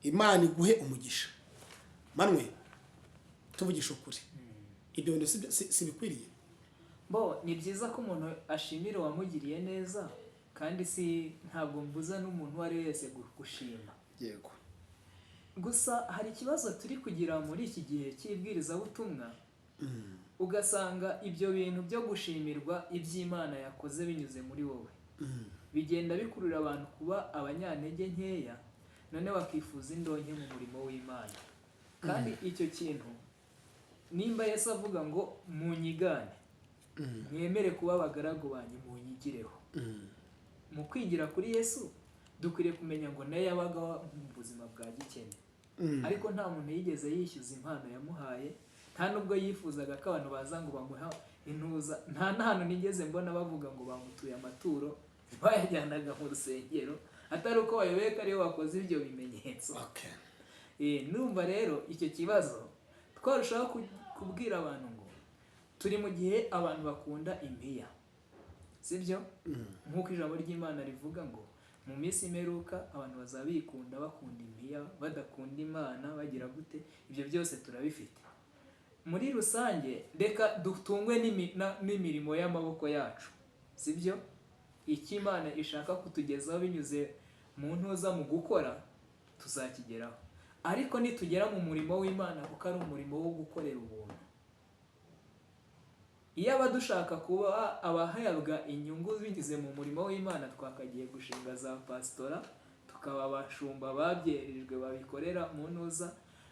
Imana iguhe umugisha. Manwe, tuvugisha ukuri, ibyo bintu si bikwiriye? Bo ni byiza ko umuntu ashimira uwamugiriye neza, kandi si ntabwo mbuza n'umuntu uwo ari we wese gushima. Gusa hari ikibazo turi kugira muri iki gihe cy'ibwirizabutumwa, ugasanga ibyo bintu byo gushimirwa iby'Imana yakoze binyuze muri wowe bigenda bikurura abantu kuba abanyantege nkeya, none bakifuza indonke mu murimo w'Imana. Kandi icyo kintu, nimba Yesu avuga ngo: "Munyigane, mwemere kuba abagaragu banyu, munyigireho", mu kwigira kuri Yesu dukwiriye kumenya ngo nawe yabagaho mu buzima bwa gikene, ariko nta muntu yigeze yishyuza impano yamuhaye, nta nubwo yifuzaga ko abantu baza ngo bamuha intuza. Nta n'ahantu nigeze mbona bavuga ngo bamutuye amaturo bayajyanaga mu rusengero, atari uko bayoboye ko ariyo bakoze ibyo bimenyetso. Numva rero icyo kibazo twarushaho kubwira abantu ngo turi mu gihe abantu bakunda impiya, sibyo? Nk'uko ijambo ry'Imana rivuga ngo mu minsi imperuka abantu bazaba bikunda, bakunda impiya, badakunda Imana, bagira gute. Ibyo byose turabifite muri rusange. Reka dutungwe n'imirimo y'amaboko yacu, sibyo? Icyo Imana ishaka kutugezaho binyuze mu ntuza, mu gukora, tuzakigeraho. Ariko nitugera mu murimo w'Imana, kuko ari umurimo wo gukorera ubuntu, iyo aba dushaka kuba abahabwa inyungu binyuze mu murimo w'Imana, twakagiye gushinga za pasitora, tukaba abashumba babyerijwe, babikorera mu ntuza.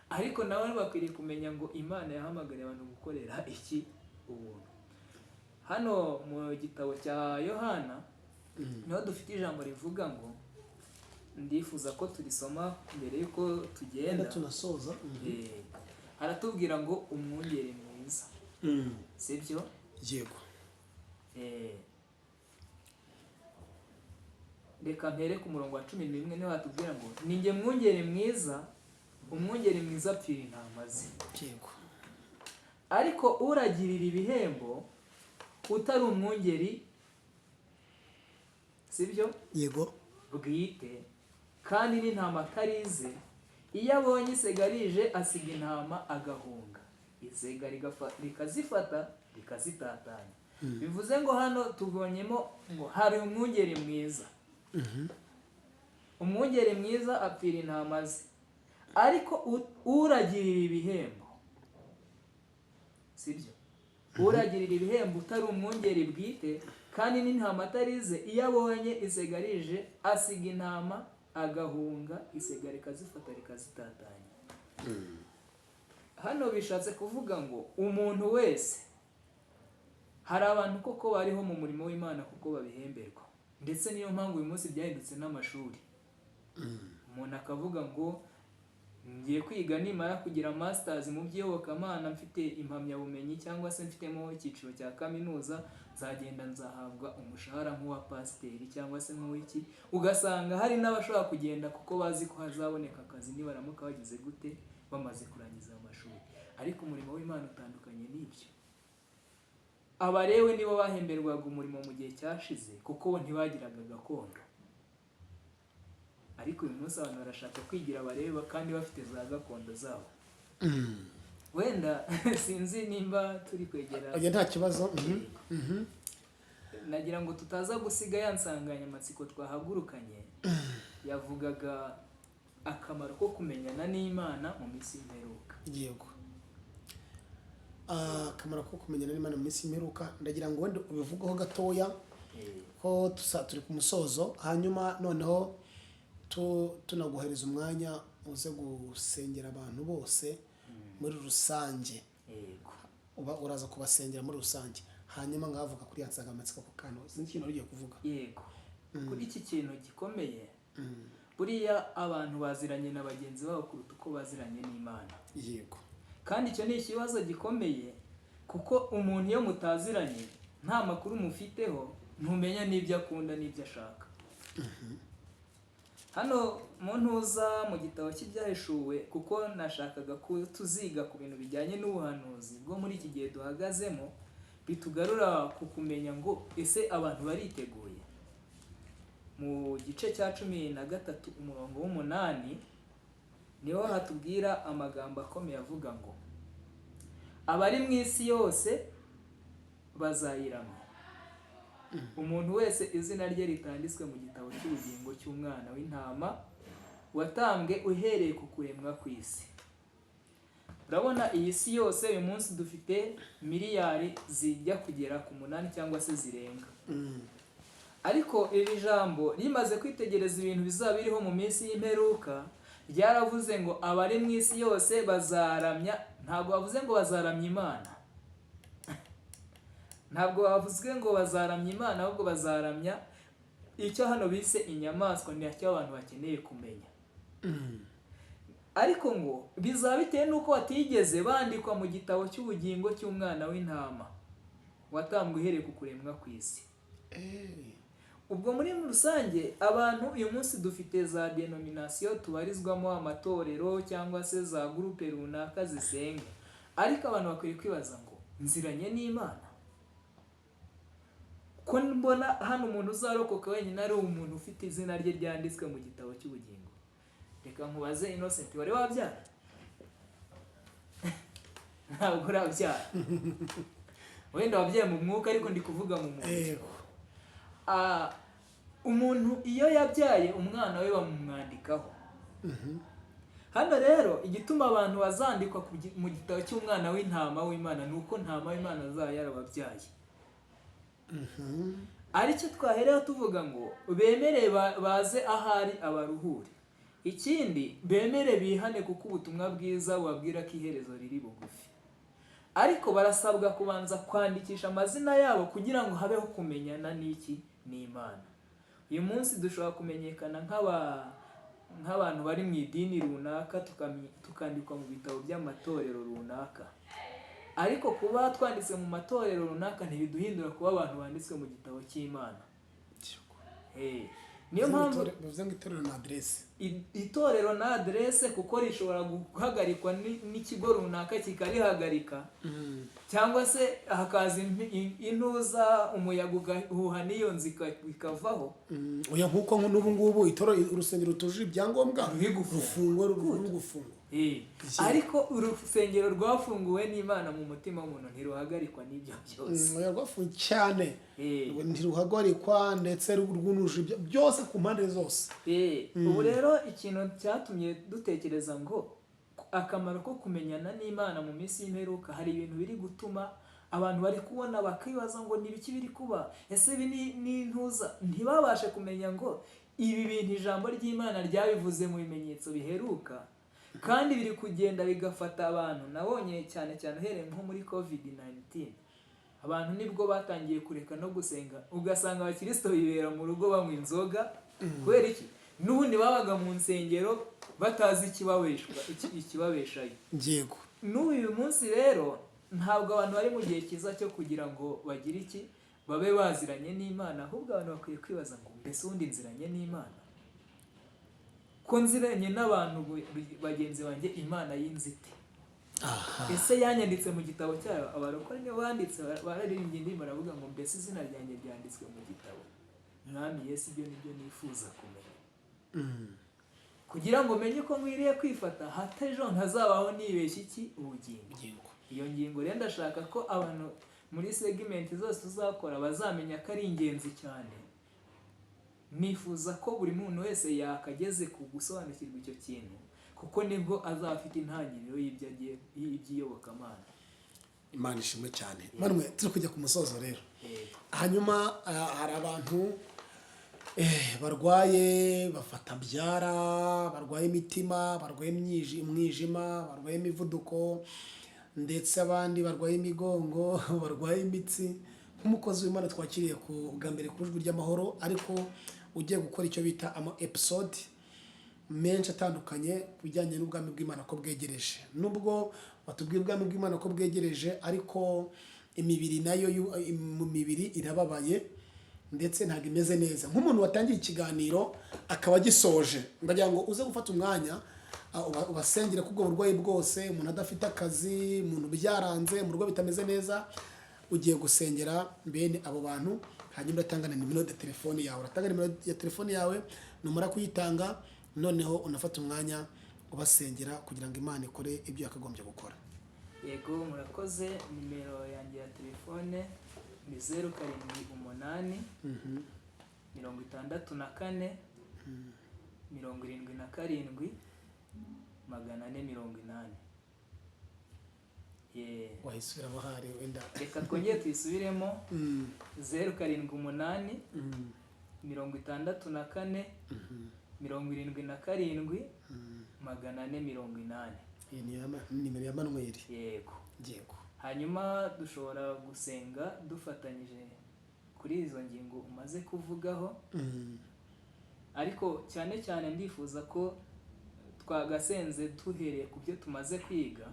Ariko nawe bakwiriye kumenya ngo Imana yahamagariye abantu gukorera iki? Ubuntu. Hano mu gitabo cya Yohana niho dufite ijambo rivuga ngo, ndifuza ko turisoma mbere y'uko tugenda. Wenda tunasoza. Haratubwira ngo umwungeri mwiza, sibyo? Yego. Reka mpere ku murongo wa 11, niho hatubwira ngo: "Ni njye mwungeri mwiza." Umwungeri mwiza apfira intama ze. Yego. Ariko uragirira ibihembo utari umwungeri, sibyo? Yego. Bwite, kandi n'intama atari ize, iyo abonye isega rije asiga intama agahunga, isega rikazifata rikazitatanya. Bivuze ngo hano tubonyemo ngo hari umwungeri mwiza. Umwungeri mwiza apfira intama ze, ariko uragirira ibihembo, sibyo? Uragirira ibihembo utari umwungeri bwite kandi n'intama atari ize, iyo abonye isega rije asiga intama agahunga, isega rikazifata rikazitatanya. Hano bishatse kuvuga ngo umuntu wese, hari abantu koko bariho mu murimo w'Imana kuko babihemberwa, ndetse niyo mpamvu uyu munsi byahindutse n'amashuri. Umuntu akavuga ngo ngiye kwiga, nimara kugira masters mu by'iyobokamana, mfite impamyabumenyi cyangwa se mfitemo icyiciro cya kaminuza, nzagenda nzahabwa umushahara nk'uwa pasiteri cyangwa se nk'uw'iki. Ugasanga hari n'abashobora kugenda kuko bazi ko hazaboneka akazi nibaramuka bagize gute, bamaze kurangiza amashuri. Ariko umurimo w'Imana utandukanye n'ibyo. Abarewe nibo bahemberwaga umurimo mu gihe cyashize, kuko bo ntibagiraga gakondo. Ariko uyu munsi abantu barashaka kwigira abareba kandi bafite za gakondo zabo. Wenda sinzi nimba turi kwegera. Oya, nta kibazo. Nagira ngo tutaza gusiga ya nsanganyamatsiko twahagurukanye yavugaga akamaro ko kumenyana n'Imana mu minsi y'imperuka. Yego. Akamaro ko kumenyana n'Imana mu minsi y'imperuka, ndagira ngo wenda ubivugeho gatoya ko turi ku musozo, hanyuma noneho tunaguhereza umwanya uze gusengera abantu bose muri rusange. Uba uraza kubasengera muri rusange, hanyuma ngavuga kuri ya nsanganyamatsiko ako kantu. Sinzi ikintu wari ugiye kuvuga. Yego, kuri iki kintu gikomeye, buriya abantu baziranye na bagenzi babo kuruta uko baziranye n'Imana. Kandi icyo ni ikibazo gikomeye, kuko umuntu iyo mutaziranye, nta makuru mufiteho, ntumenya n'ibyo akunda n'ibyo ashaka. Hano mu ntuza mu gitabo cy'Ibyahishuwe, kuko nashakaga ko tuziga ku bintu bijyanye n'ubuhanuzi bwo muri iki gihe duhagazemo, bitugarura ku kumenya ngo ese abantu bariteguye. Mu gice cya 13 umurongo w'8 niho hatubwira amagambo akomeye avuga ngo abari mu isi yose bazayiramya, umuntu wese izina rye ritanditswe mu gitabo cy'ubugingo cy'umwana w'intama watambwe uhereye ku kuremwa kw'isi. Urabona iyi si yose uyu munsi dufite miliyari zijya kugera ku 8 cyangwa se zirenga. Ariko iri jambo rimaze kwitegereza ibintu bizaba biriho mu minsi y'imperuka, ryaravuze ngo abari mu isi yose bazaramya. Ntabwo bavuze ngo bazaramya Imana, ntabwo bavuze ngo bazaramya Imana, ahubwo bazaramya icyo hano bise inyamaswa. Ni cyo abantu bakeneye kumenya. Ariko ngo bizaba bitewe n'uko batigeze bandikwa mu gitabo cy'ubugingo cy'umwana w'intama watambwe uhereye ku kuremwa kw'isi. Ubwo muri rusange abantu uyu munsi dufite za denomination tubarizwamo, amatorero cyangwa se za groupe runaka zisenga, ariko abantu bakwiye kwibaza ngo nziranye n'Imana? Ko mbona hano umuntu uzarokoka wenyine ari umuntu ufite izina rye ryanditswe mu gitabo cy'ubugingo. Reka nkubaze, Innocent, wari wabyara? Ntabwo urabyara. Wenda wabyaye mu mwuka, ariko ndi kuvuga mu mubiri. Umuntu iyo yabyaye umwana we bamumwandikaho. Hano rero igituma abantu bazandikwa mu gitabo cy'umwana w'intama w'Imana ni uko ntama w'Imana azaba yarababyaye. Aricyo twahereho tuvuga ngo bemere baze ahari abaruhure. Ikindi, bemere bihane, kuko ubutumwa bwiza bubabwira ko iherezo riri bugufi. Ariko barasabwa kubanza kwandikisha amazina yabo kugira ngo habeho kumenyana n'iki? N'Imana. Uyu munsi dushobora kumenyekana nk'abantu bari mu idini runaka, tukandikwa mu bitabo by'amatorero runaka, ariko kuba twanditse mu matorero runaka ntibiduhindura kuba abantu banditswe mu gitabo cy'Imana. Niyo mpamvu Bivuze ngo itorero ni aderese. Itorero na aderese, kuko rishobora guhagarikwa n'ikigo runaka kikarihagarika, cyangwa se hakaza intuza, umuyaga ugahuha n'iyo nzu ikavaho. Oya, nk'uko n'ubu ngubu itorero, urusengero rutujuje ibyangombwa Ruri gufungwa. Rufungwa, ruri gufungwa. Ariko urusengero rwafunguwe n'Imana mu mutima w'umuntu ntiruhagarikwa n'ibyo byose. Oya, rwafunze cyane. Ntiruhagarikwa, ndetse rwunuje byose ku mpande zose. Ubu rero ikintu cyatumye dutekereza ngo akamaro ko kumenyana n'Imana mu minsi y'imperuka, hari ibintu biri gutuma abantu bari kubona bakibaza ngo ni ibiki biri kuba, ese ibi ni intuza, ntibabashe kumenya ngo ibi bintu ijambo ry'Imana ryabivuze mu bimenyetso biheruka, kandi biri kugenda bigafata abantu. Nabonye cyane cyane uhereye nko muri COVID 19, abantu nibwo batangiye kureka no gusenga, ugasanga abakirisito bibera mu rugo banywa inzoga. Kubera iki? N'ubundi babaga mu nsengero batazi ikibabeshayo. N'ubu uyu munsi rero ntabwo abantu bari mu gihe cyiza cyo kugira ngo bagire iki, babe baziranye n'Imana. Ahubwo abantu bakwiye kwibaza ngo mbese ubundi nziranye n'Imana? Ko nziranye n'abantu bagenzi banjye, Imana y'inzite ese yanyanditse mu gitabo cyayo? Abarokore nibo banditse, bararirimbye indirimbo baravuga ngo mbese izina ryanjye ryanditswe mu gitabo? Mwami Yesu, ibyo nibyo nifuza kumenya kugira ngo menye ko nkwiriye kwifata, hato ejo ntazabaho nibeshya iki, ubugingo. Iyo ngingo rero ndashaka ko abantu muri segment zose tuzakora bazamenya ko ari ingenzi cyane. Nifuza ko buri muntu wese yakageze ku gusobanukirwa icyo kintu, kuko nibwo azaba afite intangiriro y'ibyo agiye, y'iby'iyobokamana. Imana ishimwe cyane. Manuel, turi kujya ku musozo rero. Yego. Hanyuma hari abantu barwaye bafata byara, barwaye imitima, barwaye umwijima, barwaye imivuduko, ndetse abandi barwaye imigongo, barwaye imitsi. Nk'umukozi w'Imana twakiriye ku bwa mbere ku Ijwi ry'Amahoro, ariko ugiye gukora icyo bita ama episode menshi atandukanye ku bijyanye n'ubwami bw'Imana ko bwegereje, nubwo batubwiye ubwami bw'Imana ko bwegereje, ariko imibiri nayo mu mibiri irababaye, ndetse ntabwo imeze neza. Nk'umuntu watangiye ikiganiro akaba agisoje, ndagira ngo uze gufata umwanya ubasengere kubwo burwayi bwose. Umuntu adafite akazi, umuntu byaranze mu rugo bitameze neza, ugiye gusengera bene abo bantu. Hanyuma uratanga na nimero ya telefone yawe, uratanga nimero ya telefone yawe. Numara kuyitanga, noneho unafata umwanya ubasengera kugira ngo Imana ikore ibyo yakagombye gukora. Yego, murakoze. Nimero yanjye ya telefone ni 078 64 77 480. Wayisubiramo hari wenda. Reka twongere tuyisubiremo: 078 64 77 480. Iyi ni nimero ya Manuel. Yego. Yego. Hanyuma dushobora gusenga dufatanyije kuri izo ngingo umaze kuvugaho, ariko cyane cyane ndifuza ko twagasenze duhereye ku byo tumaze kwiga,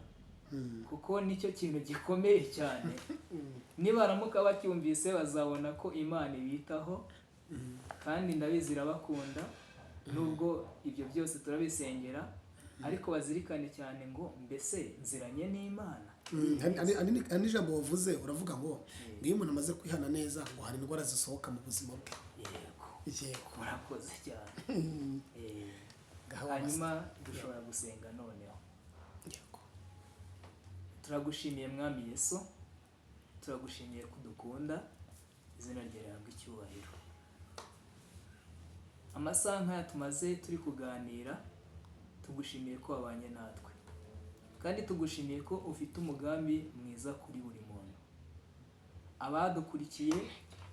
kuko nicyo kintu gikomeye cyane. Nibaramuka bacyumvise bazabona ko Imana ibitaho, kandi ndabizi irabakunda. Nubwo ibyo byose turabisengera, ariko bazirikane cyane ngo mbese nziranye n'Imana? Hari n'ijambo wavuze, uravuga ngo iyo umuntu amaze kwihana neza, ngo hari indwara zisohoka mu buzima bwe. Yego. Yego. Murakoze cyane. Ngaho. Hanyuma dushobora gusenga noneho. Yego. Turagushimiye Mwami Yesu, turagushimiye kudukunda, izina ryawe rihabwe icyubahiro. Amasaha nk'aya tumaze turi kuganira, tugushimiye ko wabanye natwe, kandi tugushimiye ko ufite umugambi mwiza kuri buri muntu. Abadukurikiye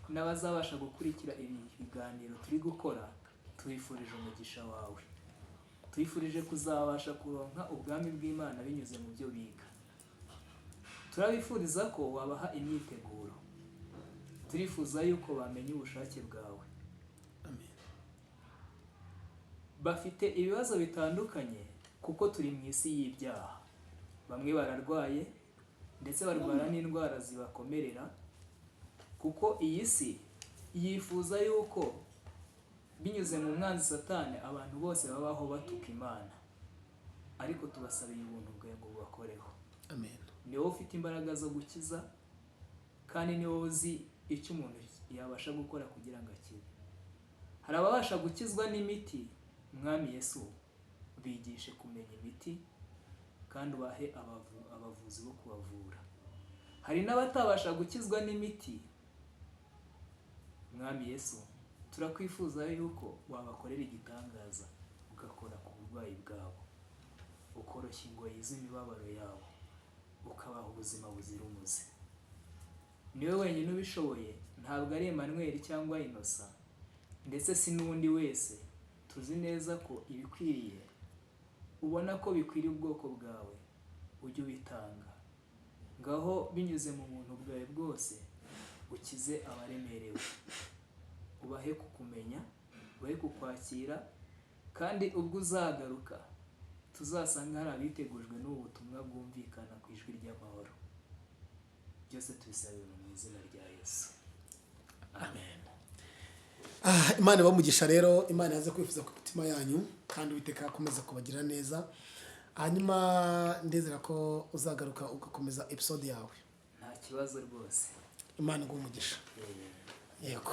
n'abazabasha gukurikira ibi biganiro turi gukora, tubifurije umugisha wawe, tubifurije kuzabasha kuronka ubwami bw'Imana binyuze mu byo biga. Turabifuriza ko wabaha imyiteguro, turifuza yuko bamenya ubushake bwawe. Amen. Bafite ibibazo bitandukanye kuko turi mu isi y'ibyaha. Bamwe bararwaye, ndetse barwara n'indwara zibakomerera, kuko iyi si yifuza yuko Binyuze mu mwanzi Satani, abantu bose babaho batuka Imana, ariko tubasabiye ubuntu bwawe ngo bubakoreho. Amen. Ni wowe ufite imbaraga zo gukiza, kandi ni wowe uzi icyo umuntu yabasha gukora kugira ngo akire. Hari ababasha gukizwa n'imiti. Mwami Yesu, bigishe kumenya imiti kandi ubahe abavuzi bo kubavura. Hari n'abatabasha gukizwa n'imiti. Mwami Yesu, turakwifuza yuko wabakorera igitangaza, ugakora ku burwayi bwabo, ukoroshya ingoyi z'imibabaro yabo, ukabaha ubuzima buzira umuze. Niwe wenyine ubishoboye, ntabwo ari Emmanuel cyangwa Innocent, ndetse si n'undi wese. Tuzi neza ko ibikwiriye ubona ko bikwiriye ubwoko bwawe ujye ubitanga. Ngaho binyuze mu buntu bwawe bwose ukize abaremerewe, ubahe kukumenya, ubahe kukwakira, kandi ubwo uzagaruka tuzasanga hari abitegujwe n'ubu butumwa bwumvikana ku Ijwi ry'Amahoro. Byose tubisabira mu izina rya Yesu, amen. Ah, Imana ibamugisha rero. Imana yaze kwifuza ku mitima yanyu, kandi Uwiteka akomeza kubagira neza. Hanyuma ndizera ko uzagaruka ugakomeza episode yawe. Nta kibazo rwose. Imana iguhe umugisha. Yego.